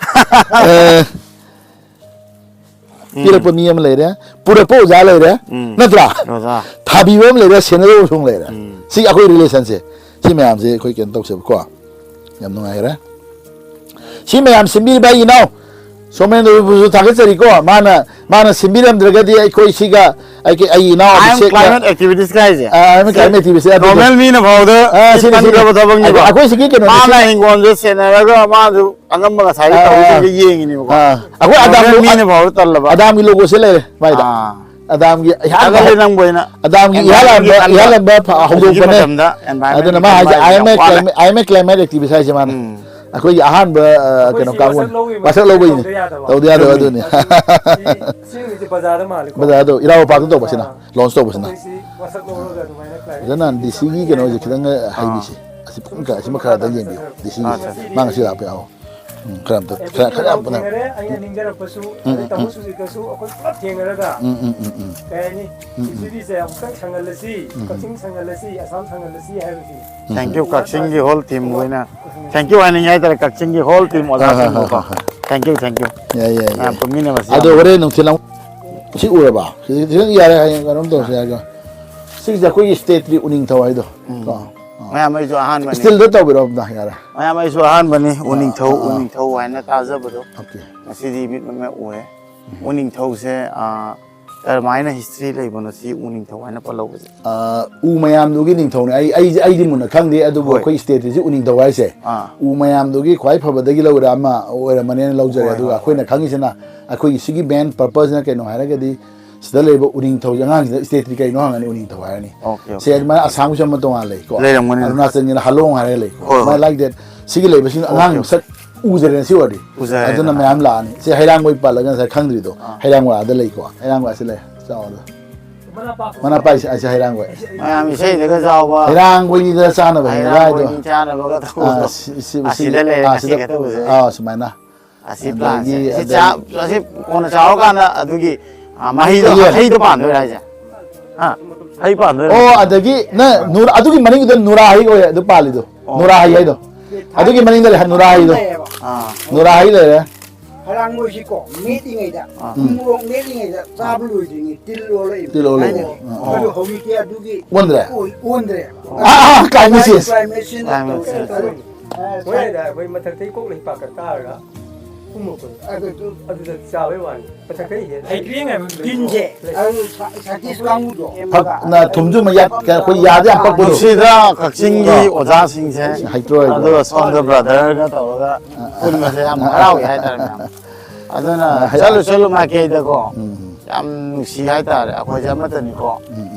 ꯑꯦ꯫ ꯄꯤꯔꯛꯄ ꯃꯤ ꯑꯃ ꯂꯩꯔꯦ, ꯄꯨꯔꯛꯄ ꯑꯣꯖꯥ ꯂꯩꯔꯦ, ꯎꯝ꯫ ꯅꯠꯇ꯭ꯔꯥ? ꯑꯣꯖꯥ꯫ ꯊꯥꯕꯤꯕ ꯑꯃ ꯂꯩꯔꯦ, ꯁꯦꯟꯅꯗꯕ ꯑꯃꯁꯨ ꯂꯩꯔꯦ꯫ ꯎꯝ꯫ ꯁꯤ ꯑꯩꯈꯣꯏ relationꯁꯦ꯫ ꯁꯤ ꯃꯌꯥꯝꯁꯦ ꯑꯩꯈꯣꯏ ꯀꯩꯅꯣ ꯇꯧꯁꯦꯕꯀꯣ꯫ ꯌꯥꯝ ꯅꯨꯡꯉꯥꯏꯔꯦ꯫ ꯁꯤ ꯃꯌꯥꯝ ꯁꯤꯟꯕꯤꯔꯤꯕ ꯑꯩ ꯏꯅꯥꯎ ꯁꯣꯃꯦꯟꯗ꯭ꯔꯕꯨꯁꯨ ꯊꯥꯒꯠꯆꯔꯤꯀꯣ꯫ ꯃꯥꯅ, ꯃꯥꯅ ꯁꯤꯟꯕꯤꯔꯝꯗ꯭ꯔꯒꯗꯤ ꯑꯩꯈꯣꯏ ꯁꯤꯒ ꯑꯩ, ꯑꯩ ꯏꯅꯥꯎ ꯑꯥꯏ ꯑꯦꯝ ꯑꯕꯤꯁꯦꯛꯀ, ꯀ꯭ꯂꯥꯏꯃꯦꯠ ꯑꯦꯛꯇꯤꯚꯤꯁ꯭ꯠ ꯍꯥꯏꯁꯦ꯫ ꯑꯥ, ꯑꯥꯏ ꯑꯦꯝ ꯁꯤ ꯀ꯭ꯂꯥꯏꯃꯦꯠ ꯑꯦꯛꯇꯤꯚꯤꯁ꯭ꯠ ꯑꯗꯨꯗꯣ꯫ ꯅꯣꯔꯃꯦꯜ ꯃꯤꯅ ꯐꯥꯎꯗ ꯑꯥ, ꯁꯤꯅꯤ, ꯁꯤꯅꯤ꯫ ꯇꯟꯈ꯭ꯔꯕ ꯊꯕꯛꯅꯤꯀꯣ꯫ ꯑꯩꯈꯣꯏ ꯁꯤꯒꯤ ꯀꯩꯅꯣꯁꯦ ꯃꯥꯅ ꯁꯤ ꯍꯤꯡꯒꯣꯜꯁꯦ ꯁꯦꯟꯅꯔꯒ ꯃꯥꯁꯨ ꯑꯉꯝꯕ ꯉꯁꯥꯏꯒꯤ ꯑꯥ, ꯇꯧꯔꯤꯁꯤꯡꯗꯣ ꯌꯦꯡꯉꯤꯅꯦꯕꯀꯣ꯫ ꯑꯥ, ꯑꯩꯈꯣꯏ ꯅꯣꯔꯃꯦꯜ ꯑꯗꯥꯝꯒꯤ, ꯃꯤꯅ ꯐꯥꯎꯗ ꯇꯜꯂꯕ꯫ ꯑꯗꯥꯝꯒꯤ ꯂꯣꯒꯣꯁꯦ ꯂꯩꯔꯦ ꯃꯥꯏꯗ꯫ ꯑꯥ꯫ ꯑꯗꯥꯝꯒꯤ ꯏꯍꯥꯟꯕ, ꯊꯥꯒꯠꯂꯦ ꯅꯪꯕꯨ ꯑꯩꯅ꯫ ꯑꯗꯥꯝꯒꯤ ꯏꯍꯥꯟ ꯍꯥꯟꯕ, environment ꯏꯍꯥꯟ ꯍꯥꯟꯕ ꯐ-, ꯍꯧꯖꯤꯛꯀꯤ ꯍꯧꯗꯣꯛꯄꯅꯦ꯫ ꯃꯇꯝꯗ environment ꯑꯗꯨꯅ ꯃꯥ ꯍꯥꯏꯁꯦ, ꯌꯥꯝ "I am a ꯋꯥꯠꯂꯦ꯫ Climate, I am a climate activist" ꯍꯥꯏꯁꯦ ꯃꯥꯅ꯫ ꯎꯝ꯫ ꯑꯩꯈꯣꯏꯒꯤ ꯑꯍꯥꯟꯕ, ꯑ, ꯑꯩꯈꯣꯏ ꯀꯩꯅꯣ ꯁꯤ ꯀꯥꯡꯕꯨꯅꯤ꯫ ꯋꯥꯁꯛ ꯂꯧꯕꯒꯤ ꯋꯥꯁꯛ ꯂꯧꯕꯒꯤꯅꯤ꯫ ꯇꯧꯗ ꯌꯥꯗꯕ꯫ ꯇꯧꯗ ꯌꯥꯗꯕ ꯑꯗꯨꯅꯤ꯫ ꯑꯗꯨꯅꯤ꯫ ꯁꯤ, ꯁꯤ ꯅꯨꯃꯤꯠꯁꯦ ꯕꯖꯥꯔꯗ ꯃꯥꯜꯂꯤꯀꯣ? ꯕꯖꯥꯔꯗ ꯏꯔꯥꯕꯣꯠ ꯄꯥꯔꯛꯇ ꯇꯧꯕꯁꯤꯅ, ꯑꯥ꯫ Launch ꯇꯧꯕꯁꯤꯅ꯫ ꯑꯩꯈꯣꯏ ꯁꯤ ꯋꯥꯁꯛ ꯂꯧꯔꯒ ꯑꯗꯨꯃꯥꯏꯅ climate ꯐꯖꯅ activist ꯗꯤ ꯁꯤꯒꯤ ꯀꯩꯅꯣꯁꯦ ꯈꯤꯇꯪ ꯑꯥ꯫ ꯍꯥꯏꯕꯤꯁꯤ꯫ ꯑꯁꯤ ꯐꯖꯅ ꯈꯔ, ꯑꯁꯤꯃ ꯈꯔ ꯑꯝꯇꯪ ꯌꯦꯡꯕꯤꯌꯨ꯫ ꯗꯤ ꯁꯤꯒꯤꯁꯦ꯫ ꯑꯥ, ꯁꯥꯔ꯫ ꯃꯥ ꯉꯁꯤ ꯂꯥꯛꯄ ꯌꯥꯎ꯫ ꯎꯝ, ꯈꯔ ꯑꯝꯇ, ꯈꯔ, ꯈꯔ ꯌꯥꯝ ꯄꯨꯟꯅ꯫ ꯊꯦꯡꯅꯔꯦ, ꯑꯩꯅ ꯅꯤꯡꯖꯔꯛꯄꯁꯨ, ꯎꯝ, ꯑꯗꯩ ꯎꯝ, ꯇꯥꯃꯣ ꯎꯝ꯫ ꯁꯨꯖꯤꯠꯀꯁꯨ ꯑꯩꯈꯣꯏ ꯄꯨꯂꯞ ꯊꯦꯡꯅꯔꯒ, ꯎꯝ, ꯎꯝ, ꯎꯝ, ꯎꯝ꯫ ꯀꯩ ꯍꯥꯏꯅꯤ? ꯎꯝ, ꯎꯝ꯫ ꯄ꯭ꯔꯤꯊꯤꯕꯤꯁꯦ ꯑꯃꯨꯛꯇꯪ ꯁꯪꯍꯜꯂꯁꯤ, ꯎꯝ, ꯎꯝ꯫ ꯀꯛꯆꯤꯡ ꯁꯪꯍꯜꯂꯁꯤ, ꯑꯁꯥꯝ ꯁꯪꯍꯜꯂꯁꯤ ꯍꯥꯏꯕꯁꯤ꯫ Thank you, ꯀꯛꯆꯤꯡꯒꯤ whole team ꯑꯣꯏꯅ꯫ Thank you ꯍꯥꯏꯅꯤꯡꯉꯦ ꯍꯥꯏꯇꯥꯔꯦ, ꯀꯛꯆꯤꯡꯒꯤ whole team ꯍꯣꯏ, ꯍꯣꯏ, ꯑꯣꯖꯥꯁꯤꯡꯕꯨꯀꯣ꯫ ꯍꯣꯏ, ꯍꯣꯏ꯫ Thank you, thank you꯫ ꯌꯥꯏ, ꯌꯥꯏ, ꯃꯌꯥꯝ ꯌꯥꯏ꯫ ꯄꯨꯟꯃꯤꯟꯅꯕꯁꯤ ꯑꯗꯣ ꯌꯥꯝ ꯍꯣꯔꯦꯟ ꯅꯨꯡꯊꯤꯜ ꯑꯃꯨꯛ ꯁꯤ ꯎꯔꯕ? ꯁꯤꯗꯤ ꯈꯤꯇꯪ ꯌꯥꯔꯦ, ꯍꯌꯦꯡ ꯀꯩꯅꯣꯝ ꯇꯧꯔꯁꯦ ꯍꯥꯏꯔꯒ꯫ ꯁꯤꯒꯤꯁꯦ ꯑꯩꯈꯣꯏꯒꯤ stateꯀꯤ ꯎꯅꯤꯡꯊꯧ ꯍꯥꯏꯗꯣ꯫ ꯎꯝ꯫ ꯀꯣ? ꯑꯥ꯫ ꯃꯌꯥꯝ ꯑꯩꯁꯨ ꯑꯍꯥꯟꯕꯅꯤ꯫ Steelꯗ ꯇꯧꯕꯤꯔꯣ ꯑꯝꯇ ꯌꯥꯔꯦ꯫ ꯃꯌꯥꯝ ꯑꯩꯁꯨ ꯑꯍꯥꯟꯕꯅꯤ꯫ ꯑꯥ, ꯎꯅꯤꯡꯊꯧ, ꯑꯥ, ꯑꯥ꯫ ꯎꯅꯤꯡꯊꯧ ꯍꯥꯏꯅ ꯇꯥꯖꯕꯗꯣ꯫ Okay꯫ ꯉꯁꯤꯗꯤ ꯃꯤꯠꯃꯛꯅ ꯎꯔꯦ꯫ ꯎꯝ꯫ ꯎꯅꯤꯡꯊꯧꯁꯦ, ꯑꯥ, ꯀꯔꯝꯍꯥꯏꯅ history ꯂꯩꯕꯅꯣ ꯁꯤ ꯎꯅꯤꯡꯊꯧ ꯍꯥꯏꯅ ꯄꯜꯂꯧꯕꯁꯦ? ꯑꯥ, ꯎ ꯃꯌꯥꯝꯗꯨꯒꯤ ꯅꯤꯡꯊꯧꯅꯦ꯫ ꯑꯩ, ꯑꯩ, ꯑꯩꯗꯤ ꯃꯨꯟꯅ ꯈꯪꯗꯦ, ꯑꯗꯨꯕꯨ ꯍꯣꯏ꯫ ꯑꯩꯈꯣꯏ stateꯁꯤ ꯎꯅꯤꯡꯊꯧ ꯍꯥꯏꯁꯦ ꯑꯥ꯫ ꯎ ꯃꯌꯥꯝꯗꯨꯒꯤ ꯈ꯭ꯋꯥꯏ ꯐꯕꯗꯒꯤ ꯂꯧꯔ ꯑꯃ ꯑꯣꯏꯔꯝꯃꯅꯦꯅ ꯂꯧꯖꯔꯦ꯫ ꯍꯣꯏ, ꯑꯗꯨꯒ ꯍꯣꯏ, ꯑꯩꯈꯣꯏꯅ ꯍꯣꯏ꯫ ꯈꯪꯉꯤꯁꯤꯅ ꯑꯩꯈꯣꯏꯒꯤ ꯁꯤꯒꯤ main purposeꯅ ꯀꯩꯅꯣ ꯍꯥꯏꯔꯒꯗꯤ ꯁꯤꯗ ꯂꯩꯔꯤꯕ ꯎꯅꯤꯡꯊꯧꯁꯦ ꯑꯉꯥꯡꯁꯤꯡꯗ stateꯀꯤ ꯀꯩꯅꯣ ꯍꯪꯉꯅꯤ ꯎꯅꯤꯡꯊꯧ ꯍꯥꯏꯔꯅꯤ꯫ Okay, okay꯫ ꯁꯦ ꯑꯗꯨꯃꯥꯏꯅ ꯑꯁꯥꯝꯒꯤꯁꯨ ꯑꯃ ꯇꯣꯉꯥꯟꯅ ꯂꯩꯀꯣ꯫ ꯂꯩꯔꯝꯒꯅꯤ꯫ ꯑꯔꯨꯅꯥꯆꯜꯒꯤꯅ ꯍꯂꯣꯡ ꯍꯥꯏꯔꯒ ꯂꯩꯀꯣ꯫ ꯍꯣꯏ, ꯍꯣꯏ꯫ ꯑꯗꯨꯃꯥꯏꯅ like that ꯁꯤꯒꯤ ꯂꯩꯕꯁꯤꯡ ꯑꯉꯥꯡ Okay, okay꯫ ꯃꯁꯛ ꯎꯖꯔꯦꯅ ꯁꯤ ꯑꯣꯏꯔꯗꯤ꯫ ꯎꯖꯔꯦꯗꯅ꯫ ꯑꯗꯨꯅ ꯃꯌꯥꯝ ꯂꯥꯛꯑꯅꯤ꯫ ꯁꯤ ꯍꯩꯔꯥꯡꯒꯣꯏ ꯄꯜꯂꯒ ꯉꯁꯥꯏ ꯈꯪꯗ꯭ꯔꯤꯗꯣ꯫ ꯑꯥ꯫ ꯍꯩꯔꯥꯡꯒꯣꯏ ꯑꯥꯗ ꯂꯩꯀꯣ꯫ ꯍꯩꯔꯥꯡꯒꯣꯏ ꯑꯁꯤ ꯂꯩ꯫ ꯆꯥꯎꯑꯣ ꯑꯗꯣ꯫ ꯃꯅꯥ ꯄꯥꯛꯄ꯫ ꯃꯅꯥ ꯄꯥꯛꯏꯁꯦ ꯑꯁꯤ ꯍꯩꯔꯥꯡꯒꯣꯏ꯫ ꯃꯌꯥꯝ ꯏꯁꯩꯗꯒ ꯆꯥꯎꯕ꯫ ꯍꯩꯔꯥꯡꯒꯣꯏꯅꯤꯗ ꯆꯥꯅꯕ ꯍꯩꯅꯗꯥꯏꯗꯣ꯫ ꯍꯩꯔꯥꯡꯒꯣꯏꯅꯤ ꯆꯥꯅꯕꯒ ꯇꯧꯕꯗꯣ꯫ ꯑꯥ, ꯁꯤ, ꯁꯤ, ꯁꯤꯒꯤ, ꯑꯁꯤꯗ ꯂꯩꯔꯦ ꯑꯥ, ꯉꯁꯤ ꯁꯤꯗ, ꯈꯛꯇ ꯎꯖꯔꯦ꯫ ꯑꯥ, ꯁꯨꯃꯥꯏꯅ꯫ ꯑꯁꯤ ꯑꯗꯒꯤ, plantꯁꯦ꯫ ꯑꯁꯤ ꯑꯗꯒꯤ ꯆꯥ-, ꯑꯁꯤ ꯀꯣꯟꯅ ꯆꯥꯎꯔꯀꯥꯟꯗ ꯑꯗꯨꯒꯤ, ꯑ, ꯃꯍꯩꯗꯣ, ꯌꯦꯟ꯫ ꯍꯩꯗꯣ ꯄꯥꯟꯗꯣꯏꯔꯥ ꯍꯥꯏꯁꯦ? ꯍꯥ? ꯍꯩ ꯄꯥꯟꯗꯣꯏꯔꯥ? ꯑꯣ, ꯑꯗꯒꯤ ꯅꯪ ꯅꯨꯔ-, ꯑꯗꯨꯒꯤ ꯃꯅꯤꯡꯒꯤꯗꯣ ꯅꯨꯔꯥ ꯍꯩ ꯑꯣꯏ, ꯑꯗꯨ ꯄꯥꯜꯂꯤꯗꯣ꯫ ꯑꯣ꯫ ꯅꯨꯔꯥ ꯍꯩ ꯍꯥꯏꯗꯣ꯫ ꯑꯗꯨꯒꯤ ꯃꯅꯤꯡꯗ ꯂꯩ, ꯅꯨꯔꯥ ꯍꯩꯗꯣ꯫ ꯑꯥ꯫ ꯅꯨꯔꯥ ꯍꯩ ꯂꯩꯔꯦ꯫ ꯍꯔꯥꯡ ꯃꯣꯏꯁꯤꯀꯣ ꯃꯦꯠꯂꯤꯉꯩꯗ, ꯎꯝ꯫ ꯃꯣꯔꯣꯛ ꯃꯦꯠꯂꯤꯉꯩꯗ ꯆꯥꯕ ꯂꯣꯏꯗ꯭ꯔꯤꯉꯩ ꯇꯤꯜ ꯑꯣꯜꯂꯛꯏ꯫ ꯇꯤꯜ ꯑꯣꯜꯂꯛꯏ꯫ ꯑꯗꯣ ꯍꯧꯖꯤꯛꯇꯤ ꯑꯗꯨꯒꯤ ꯑꯣꯟꯗ꯭ꯔꯦ꯫ ꯑꯣꯟꯗ꯭ꯔꯦ꯫ ꯑꯥ, climate change꯫ ꯃꯣꯏꯅ ꯑꯩꯈꯣꯏ ꯃꯊꯛꯇꯩ ꯀꯣꯛ ꯂꯩꯄꯥꯛꯀ ꯀꯥꯔꯒ ꯀꯨꯝꯃꯛꯄꯗꯣ꯫ ꯑꯗꯨꯗ ꯆꯥꯕꯩ ꯋꯥꯅꯤ꯫ ꯃꯊꯛꯇꯩ ꯍꯦꯟꯅ꯫ ꯍꯩꯀ꯭ꯔꯦꯡ ꯍꯥꯏꯕ ꯇꯤꯟꯁꯦ꯫ ꯑꯗꯨ ꯁꯥꯏꯟꯇꯤꯁ ꯀꯥꯡꯕꯨꯗꯣ꯫ ꯐꯛꯅ ꯊꯨꯝꯁꯨ ꯑꯃ ꯌꯥꯠ-, ꯑꯩꯈꯣꯏ ꯌꯥꯗ ꯌꯥꯝ ꯄꯛꯄꯗꯣ꯫ ꯅꯨꯡꯁꯤꯗ ꯀꯛꯆꯤꯡꯒꯤ ꯑꯣꯖꯥꯁꯤꯡꯁꯦ꯫ ꯍꯩꯇ꯭ꯔꯣꯏꯕ꯫ ꯑꯗꯨꯒ ꯁꯣꯝꯗ ꯕ꯭ꯔꯗꯔꯒ ꯇꯧꯔꯒ ꯄꯨꯟꯕꯁꯦ ꯌꯥꯝ ꯍꯔꯥꯎꯏ ꯍꯥꯏꯇꯥꯔꯦ ꯃꯌꯥꯝ꯫ ꯑꯗꯨꯅ ꯆꯠꯂꯨ ꯆꯠꯂꯨ ꯃꯥꯏꯀꯩꯗꯀꯣ ꯌꯥꯝ ꯅꯨꯡꯁꯤ ꯍꯥꯏꯇꯥꯔꯦ꯫ ꯑꯩꯈꯣꯏꯁꯦ ꯑꯃꯠꯇꯅꯤꯀꯣ꯫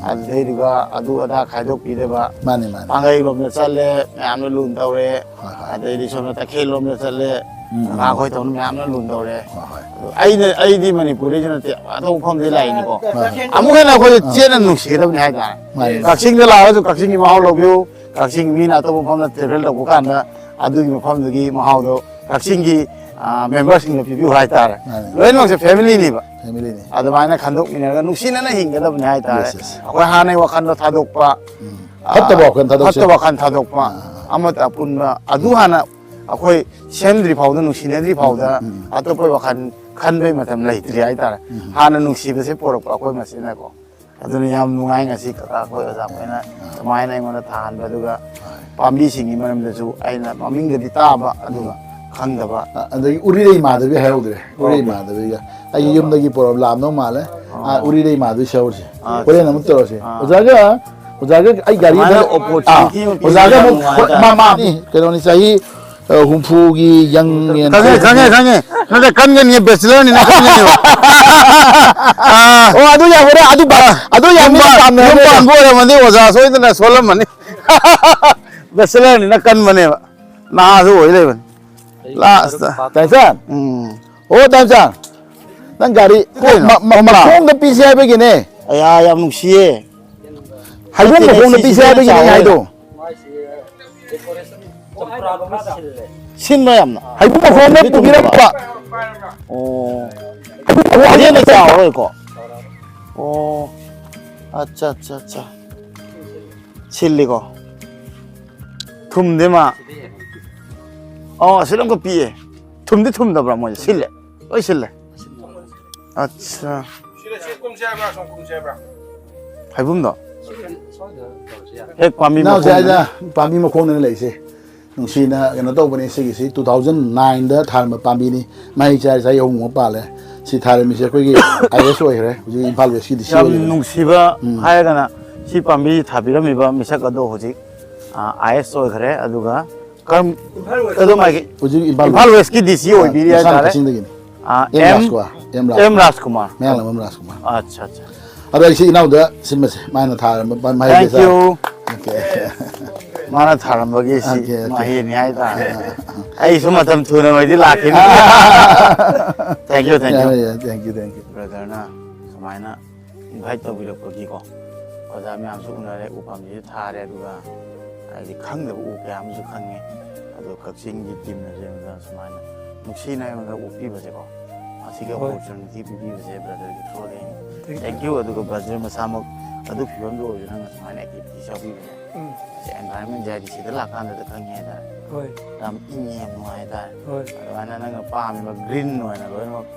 ꯑꯗꯨꯗꯩꯗꯨꯒ ꯑꯗꯨ ꯑꯗꯥ ꯈꯥꯏꯗꯣꯛꯄꯤꯗꯕ꯫ ꯃꯥꯅꯦ, ꯃꯥꯅꯦ꯫ ꯄꯥꯡꯒꯩꯔꯣꯝꯗ ꯆꯠꯂꯦ, ꯃꯌꯥꯝꯅ ꯂꯨꯅ ꯇꯧꯔꯦ꯫ ꯍꯣꯏ, ꯍꯣꯏ꯫ ꯑꯗꯩꯗꯤ ꯁꯣꯝꯗ ꯇꯈꯦꯜꯂꯣꯝꯗ ꯆꯠꯂꯦ꯫ ꯑꯉꯥꯡꯈꯣꯏ ꯇꯧꯅ ꯃꯌꯥꯝꯅ ꯂꯨꯅ ꯇꯧꯔꯦ꯫ ꯍꯣꯏ, ꯍꯣꯏ꯫ ꯑꯗꯨ ꯑꯩꯅ, ꯑꯩꯗꯤ ꯃꯅꯤꯄꯨꯔꯗꯩꯁꯨ ꯅꯠꯇꯦ, ꯑꯇꯣꯞꯄ ꯃꯐꯝꯗꯩ ꯂꯥꯛꯏꯅꯤꯀꯣ꯫ ꯍꯣꯏ, ꯍꯣꯏ꯫ ꯑꯃꯨꯛ ꯍꯦꯟꯅ ꯑꯩꯈꯣꯏꯗ ꯆꯦꯠꯅ ꯅꯨꯡꯁꯤꯒꯗꯕꯅꯤ ꯍꯥꯏꯇꯥꯔꯦ꯫ ꯃꯥꯅꯦ꯫ ꯀꯛꯆꯤꯡꯗ ꯂꯥꯛꯑꯒꯁꯨ ꯀꯛꯆꯤꯡꯒꯤ ꯃꯍꯥꯎ ꯂꯧꯕꯤꯌꯨ꯫ ꯀꯛꯆꯤꯡ ꯃꯤꯅ ꯑꯇꯣꯞꯄ ꯃꯐꯝꯗ ꯇ꯭ꯔꯦꯚꯦꯜ ꯇꯧꯕ ꯀꯥꯟꯗ ꯑꯗꯨꯒꯤ ꯃꯐꯝꯗꯨꯒꯤ ꯃꯍꯥꯎꯗꯣ ꯀꯛꯆꯤꯡꯒꯤ, ꯑ, ꯃꯦꯝꯕꯔꯁꯤꯡꯗ ꯄꯤꯕꯤꯌꯨ ꯍꯥꯏꯇꯥꯔꯦ꯫ ꯃꯥꯅꯦ꯫ ꯂꯣꯏꯅꯃꯛꯁꯦ ꯐꯦꯃꯤꯂꯤꯅꯤꯕ꯫ ꯐꯦꯃꯤꯂꯤꯅꯤ꯫ ꯑꯗꯨꯃꯥꯏꯅ ꯈꯟꯗꯣꯛꯃꯤꯟꯅꯔꯒ ꯅꯨꯡꯁꯤꯅꯅ ꯍꯤꯡꯒꯗꯕꯅꯤ ꯍꯥꯏꯇꯥꯔꯦ꯫ Yes, yes꯫ ꯑꯩꯈꯣꯏ ꯍꯥꯟꯅꯩ ꯋꯥꯈꯜꯗꯣ ꯊꯥꯗꯣꯛꯄ꯫ ꯐꯠꯇꯕ ꯋꯥꯈꯜ ꯊꯥꯗꯣꯛꯁꯦ꯫ ꯐꯠꯇꯕ ꯋꯥꯈꯜ ꯊꯥꯗꯣꯛꯄ꯫ ꯑꯃꯠꯇ ꯑꯄꯨꯟꯕ ꯑꯗꯨ ꯍꯥꯟꯅ ꯑꯩꯈꯣꯏ ꯁꯦꯝꯗ꯭ꯔꯤ ꯐꯥꯎꯗ, ꯅꯨꯡꯁꯤꯅꯗ꯭ꯔꯤ ꯐꯥꯎꯗ ꯑꯇꯣꯞꯄ ꯋꯥꯈꯜ ꯈꯟꯕꯩ ꯃꯇꯝ ꯂꯩꯇ꯭ꯔꯤ ꯍꯥꯏꯇꯥꯔꯦ꯫ ꯍꯥꯟꯅ ꯅꯨꯡꯁꯤꯕꯁꯦ ꯄꯣꯔꯛꯄ ꯑꯩꯈꯣꯏ ꯃꯁꯦꯟꯅꯀꯣ꯫ ꯑꯗꯨꯅ ꯌꯥꯝ ꯅꯨꯡꯉꯥꯏ ꯉꯁꯤ ꯀꯀꯥ ꯑꯩꯈꯣꯏ ꯑꯣꯖꯥ ꯑꯩꯈꯣꯏꯅ ꯁꯨꯃꯥꯏꯅ ꯑꯩꯉꯣꯟꯗ ꯊꯥꯍꯟꯕ, ꯑꯗꯨꯒ ꯄꯥꯝꯕꯤꯁꯤꯡꯒꯤ ꯃꯔꯝꯗꯁꯨ ꯑꯩꯅ ꯃꯃꯤꯡꯗꯗꯤ ꯇꯥꯕ ꯑꯗꯨꯒ ꯈꯪꯗꯕ꯫ ꯑ-, ꯑꯗꯒꯤ ꯎꯔꯤꯔꯩ ꯃꯥꯙꯕꯤ ꯍꯥꯏꯍꯧꯗ꯭ꯔꯦ꯫ ꯎꯔꯤꯔꯩ ꯃꯥꯙꯕꯤꯒ ꯑꯩꯒꯤ ꯌꯨꯝꯗꯒꯤ ꯄꯣꯔꯣꯝ ꯂꯥꯛꯑꯝꯗꯧ ꯃꯥꯜꯂꯦ꯫ ꯑ, ꯎꯔꯤꯔꯩ ꯃꯥꯙꯕꯤ ꯁꯍꯧꯔꯁꯦ꯫ ꯍꯣꯔꯦꯟ ꯑꯃꯨꯛ ꯇꯧꯔꯁꯦ꯫ ꯑꯣꯖꯥꯒ, ꯑꯣꯖꯥꯒ ꯑꯩ ꯒꯥꯔꯤ ꯁꯨꯃꯥꯏꯅ ꯑꯝꯇ-, opportunity ꯑ, ꯑꯃ ꯄꯤꯕꯁꯦ ꯑꯣꯖꯥꯒ ꯌꯥꯝ ꯑꯃꯨꯛ ꯅꯨꯡꯉꯥꯏꯇꯥꯔꯦ꯫ ꯃꯥ, ꯃꯥꯅꯤ, ꯀꯩꯅꯣꯅꯤ, ꯆꯍꯤ, ꯑ, ꯍꯨꯝꯐꯨꯒꯤ ꯌꯪ ꯌꯦꯟ ꯈꯪꯉꯦ, ꯈꯪꯉꯦ, ꯈꯪꯉꯦ꯫ ꯅꯠꯇꯦ, ꯀꯟꯒꯅꯤ, ꯕꯦꯆꯂꯔꯅꯤꯅ ꯀꯟꯒꯅꯦꯕ꯫ ꯑꯥ, ꯑꯣ, ꯑꯗꯨ ꯌꯥꯝ ꯍꯣꯔꯦꯟ ꯑꯗꯨ ꯄꯥ-, ꯑꯗꯨ ꯌꯥꯝ ꯃꯤꯅ ꯌꯨꯝ ꯄꯥꯝꯅꯕꯅꯦ꯫ ꯄꯥꯟꯕ ꯑꯣꯏꯔꯝꯃꯗꯤ ꯑꯣꯖꯥ ꯁꯣꯏꯗꯅ ꯁꯣꯜꯂꯝꯃꯅꯤ꯫ ꯕꯦꯆꯂꯔꯅꯤꯅ ꯀꯟꯕꯅꯦꯕ꯫ ꯅꯍꯥꯁꯨ ꯑꯣꯏ ꯂꯩꯕꯅꯤ꯫ ꯂꯥꯁꯇ꯫ ꯇꯥꯏꯁꯟ, ꯎꯝ꯫ ꯑꯣ, ꯇꯥꯏꯁꯟ, ꯅꯪ ꯒꯥꯔꯤ ꯀꯩꯅꯣ? ꯃ-, ꯃ-, ꯃꯈꯣꯡꯗ ꯄꯤꯁꯦ ꯍꯥꯏꯕꯒꯤꯅꯦ꯫ ꯑꯌꯥ, ꯌꯥꯝ ꯅꯨꯡꯁꯤꯌꯦ꯫ ꯍꯩꯕꯨꯡ ꯅꯠꯇꯦꯅꯦ, ꯃꯈꯣꯡꯗ ꯁꯤꯁꯤꯅ ꯄꯤꯁꯦ ꯍꯥꯏꯕꯒꯤꯅꯦ ꯑꯩ ꯆꯥꯎꯔꯦ꯫ ꯍꯥꯏꯗꯣ꯫ ꯁꯤꯟꯕ ꯌꯥꯝꯅ꯫ ꯍꯩꯕꯨꯡ ꯃꯈꯣꯡꯗ ꯄꯨꯕꯤꯔꯛꯄ꯫ ꯑꯣ꯫ ꯍꯩꯕꯨꯡ ꯃꯈꯣꯡꯗ ꯑꯗꯨꯅ ꯆꯥꯎꯔꯣꯏꯀꯣ꯫ ꯑꯣ꯫ ꯑꯠꯆꯥ, ꯑꯠꯆꯥ, ꯑꯠꯆꯥ꯫ ꯁꯤꯜꯂꯤꯀꯣ꯫ ꯊꯨꯝꯗꯦ ꯃꯥ꯫ ꯑꯣ, ꯑꯁꯤꯗ ꯑꯃꯨꯛꯀ ꯄꯤꯛꯑꯦ꯫ ꯊꯨꯝꯗꯤ ꯊꯨꯝꯗꯕ꯭ꯔꯥ ꯃꯣꯏꯁꯦ? ꯁꯤꯜꯂꯦ꯫ ꯂꯣꯏ ꯁꯤꯜꯂꯦ꯫ ꯑꯠꯁꯥ꯫ ꯍꯩꯕꯨꯝꯗꯣ ꯍꯦꯛ ꯄꯥꯝꯕꯤ ꯏꯅꯥꯎꯁꯦ ꯃꯈꯣꯡꯗꯅꯦ꯫ ꯍꯥꯏꯗ ꯄꯥꯝꯕꯤ ꯃꯈꯣꯡꯗꯅ ꯂꯩꯁꯦ꯫ ꯅꯨꯡꯁꯤꯅ ꯀꯩꯅꯣ ꯇꯧꯕꯅꯦ꯫ ꯁꯤꯒꯤꯁꯤ ꯇꯨ ꯊꯥꯎꯖꯟ ꯅꯥꯏꯟꯗ ꯊꯥꯔꯝꯕ ꯄꯥꯝꯕꯤꯅꯤ꯫ ꯃꯍꯩ ꯆꯥꯔ ꯆꯍꯤ ꯑꯍꯨꯝꯃꯨꯛ ꯄꯥꯜꯂꯦ꯫ ꯁꯤ ꯊꯥꯔꯝꯃꯤꯁꯦ ꯑꯩꯈꯣꯏꯒꯤ ꯑꯥꯏ ꯑꯦꯁ ꯑꯣꯏꯈ꯭ꯔꯦ꯫ ꯍꯧꯖꯤꯛ ꯏꯝꯐꯥꯜ ꯋꯦꯁꯀꯤ ꯗꯤ ꯁꯤ ꯌꯥꯝ ꯑꯣꯏꯈ꯭ꯔꯦ꯫ ꯅꯨꯡꯁꯤꯕ ꯎꯝ꯫ ꯍꯥꯏꯔꯒꯅ ꯁꯤ ꯄꯥꯝꯕꯤ ꯊꯥꯕꯤꯔꯝꯃꯤꯕ ꯃꯤꯁꯛ ꯑꯗꯣ ꯍꯧꯖꯤꯛ ꯑꯥꯏ ꯑꯦꯁ ꯑꯣꯏꯈ꯭ꯔꯦ꯫ ꯑꯗꯨꯒ ꯀꯔꯝ-, ꯀꯗꯣꯝ ꯍꯥꯏꯒꯦ? ꯍꯧꯖꯤꯛ ꯏꯝꯐꯥꯜ ꯏꯝꯐꯥꯜ ꯋꯦꯁꯀꯤ ꯗꯤ ꯁꯤ ꯑꯣꯏꯕꯤꯔꯤ ꯃꯁꯥꯅ ꯍꯥꯏꯇꯥꯔꯦ꯫ ꯀꯛꯆꯤꯡꯗꯒꯤꯅꯤ꯫ ꯑꯥ, ꯑꯦꯝ ꯑꯦꯝ ꯔꯥꯖꯀꯨꯃꯥꯔ꯫ ꯑꯦꯝ ꯔꯥꯖꯀꯨꯃꯥꯔ꯫ ꯃꯌꯥꯡꯂꯝꯕꯝ ꯔꯥꯖꯀꯨꯃꯥꯔ꯫ ꯑꯠꯆꯥ, ꯑꯠꯆꯥ꯫ ꯑꯗꯣ ꯑꯩꯁꯤ ꯏꯅꯥꯎꯗ ꯁꯤꯟꯕꯁꯦ, ꯃꯥꯅ ꯊꯥꯔꯝꯕ ꯃꯍꯩ ꯇꯦꯡꯀ꯭ꯌꯨ꯫ Okay, okay. ꯃꯥꯅ ꯊꯥꯔꯝꯕꯒꯤ ꯁꯤ ꯑꯣꯀꯦ, ꯑꯣꯀꯦ꯫ ꯃꯍꯩꯅꯤ ꯍꯥꯏꯇꯥꯔꯦ꯫ ꯑꯩꯁꯨ ꯃꯇꯝ ꯊꯨꯅ ꯑꯣꯏꯗꯤ ꯂꯥꯛꯈꯤꯅꯤ꯫ Thank you, thank you. ꯌꯥꯏ, ꯌꯥꯏ, ꯇꯦꯡꯀ꯭ꯌꯨ, ꯇꯦꯡꯀ꯭ꯌꯨ꯫ ꯕ꯭ꯔꯗꯔꯅ ꯁꯨꯃꯥꯏꯅ ꯏꯟꯚꯥꯏꯠ ꯇꯧꯕꯤꯔꯛꯄꯒꯤꯀꯣ, ꯑꯣꯖꯥ ꯃꯌꯥꯝꯁꯨ ꯎꯅꯔꯦ, ꯎ ꯄꯥꯝꯕꯤꯁꯨ ꯊꯥꯔꯦ, ꯑꯗꯨꯒ ꯍꯥꯏꯗꯤ ꯈꯪꯗꯕ ꯎ ꯀꯌꯥ ꯑꯃꯁꯨ ꯈꯪꯉꯦ꯫ ꯑꯗꯣ ꯀꯛꯆꯤꯡꯒꯤ ꯇꯤꯝꯅꯁꯨ ꯑꯩꯉꯣꯟꯗ ꯁꯨꯃꯥꯏꯅ ꯅꯨꯡꯁꯤꯅ ꯑꯩꯉꯣꯟꯗ ꯑꯣꯛꯄꯤꯕꯁꯦꯀꯣ, ꯑꯁꯤꯒꯤ ꯍꯣꯏ꯫ ꯑꯣꯄꯣꯔꯆꯨꯅꯤꯇꯤ ꯄꯤꯕꯤꯕꯁꯦ ꯕ꯭ꯔꯗꯔꯒꯤ ꯊ꯭ꯔꯨꯗꯒꯤ ꯊꯦꯡꯀ꯭ꯌꯨ꯫ ꯊꯦꯡꯀ꯭ꯌꯨ꯫ ꯑꯗꯨꯒ ꯕ꯭ꯔꯗꯔ ꯃꯁꯥꯃꯛ ꯑꯗꯨ ꯐꯤꯕꯝꯗꯨ ꯑꯣꯏꯔꯁꯨ ꯅꯪꯅ ꯁꯨꯃꯥꯏꯅ ꯑꯦꯛꯇꯤꯚꯤꯇꯤꯁ ꯌꯥꯎꯕꯤꯕꯁꯦ, ꯎꯝ꯫ ꯁꯤ ꯑꯦꯟꯚꯥꯏꯔꯟꯃꯦꯟꯁꯦ ꯍꯥꯏꯗꯤ ꯁꯤꯗ ꯂꯥꯛꯀꯥꯟꯗꯗ ꯈꯪꯉꯦ ꯍꯥꯏꯇꯥꯔꯦ꯫ ꯍꯣꯏ꯫ ꯌꯥꯝ ꯏꯪꯉꯦ, ꯌꯥꯝ ꯅꯨꯡꯉꯥꯏ ꯍꯥꯏꯇꯥꯔꯦ꯫ ꯍꯣꯏ꯫ ꯑꯗꯨꯃꯥꯏꯅ ꯅꯪꯅ ꯄꯥꯝꯃꯤꯕ ꯒ꯭ꯔꯤꯟ ꯑꯣꯏꯅ ꯂꯣꯏꯅꯃꯛ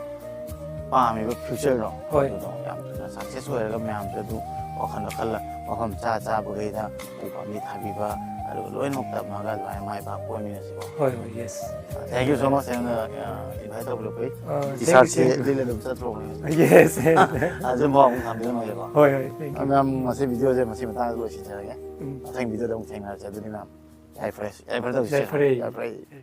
ꯄꯥꯝꯃꯤꯕ ꯐ꯭ꯌꯨꯆꯔꯗꯣ ꯍꯣꯏ꯫ ꯑꯗꯨꯗꯣ ꯌꯥꯝ ꯊꯨꯅ ꯁꯛꯁꯦꯁ ꯑꯣꯏꯔꯒ ꯃꯌꯥꯝꯁꯨ ꯑꯗꯨ ꯋꯥꯈꯜꯗ ꯈꯜꯂ ꯃꯐꯝ ꯆꯥ ꯆꯥꯕꯈꯩꯗ ꯎ ꯄꯥꯝꯕꯤ ꯊꯥꯕꯤꯕ, ꯑꯗꯨꯒ ꯂꯣꯏꯅꯃꯛ ꯇꯝꯃꯒ ꯑꯗꯨꯃꯥꯏꯅ ꯃꯥꯏ ꯄꯥꯛꯄ ꯑꯣꯏꯃꯤꯟꯅꯁꯤꯀꯣ꯫ ꯍꯣꯏ, ꯍꯣꯏ, yes. Thank you so much, ꯑꯩꯉꯣꯟꯗ, ꯑ, ꯏꯟꯚꯥꯏꯠ ꯇꯧꯕꯤꯔꯛꯄꯒꯤ꯫ ꯑ, ꯇꯤ ꯁꯥꯔꯠꯁꯦ ꯇꯦꯡꯀ꯭ꯌꯨ, ꯇꯦꯡꯀ꯭ꯌꯨ꯫ ꯂꯤꯠ ꯑꯗꯨꯝ ꯆꯠꯇ꯭ꯔꯣꯕꯅꯦ꯫ Yes, yes. ꯑꯗꯨ ꯑꯃꯨꯛ ꯊꯝꯕꯤꯔꯝꯃꯒꯦꯀꯣ꯫ ꯍꯣꯏ, ꯍꯣꯏ, ꯇꯦꯡꯀ꯭ꯌꯨ꯫ ꯃꯌꯥꯝ ꯉꯁꯤ ꯚꯤꯗꯤꯑꯣꯁꯦ ꯃꯁꯤ ꯃꯇꯥꯡꯗ ꯂꯣꯏꯁꯤꯟꯖꯔꯒꯦ꯫ ꯎꯝ꯫ ꯃꯊꯪ ꯚꯤꯗꯤꯑꯣꯗ ꯑꯃꯨꯛ ꯊꯦꯡꯅꯔꯁꯦ꯫ ꯑꯗꯨꯗꯤ ꯃꯌꯥꯝ ꯌꯥꯏꯐꯔꯁꯤ, ꯌꯥꯏꯐꯔ ꯇꯧꯁꯤ꯫ ꯌꯥꯏꯐꯔꯦ꯫ ꯌꯥꯏꯐꯔꯦ꯫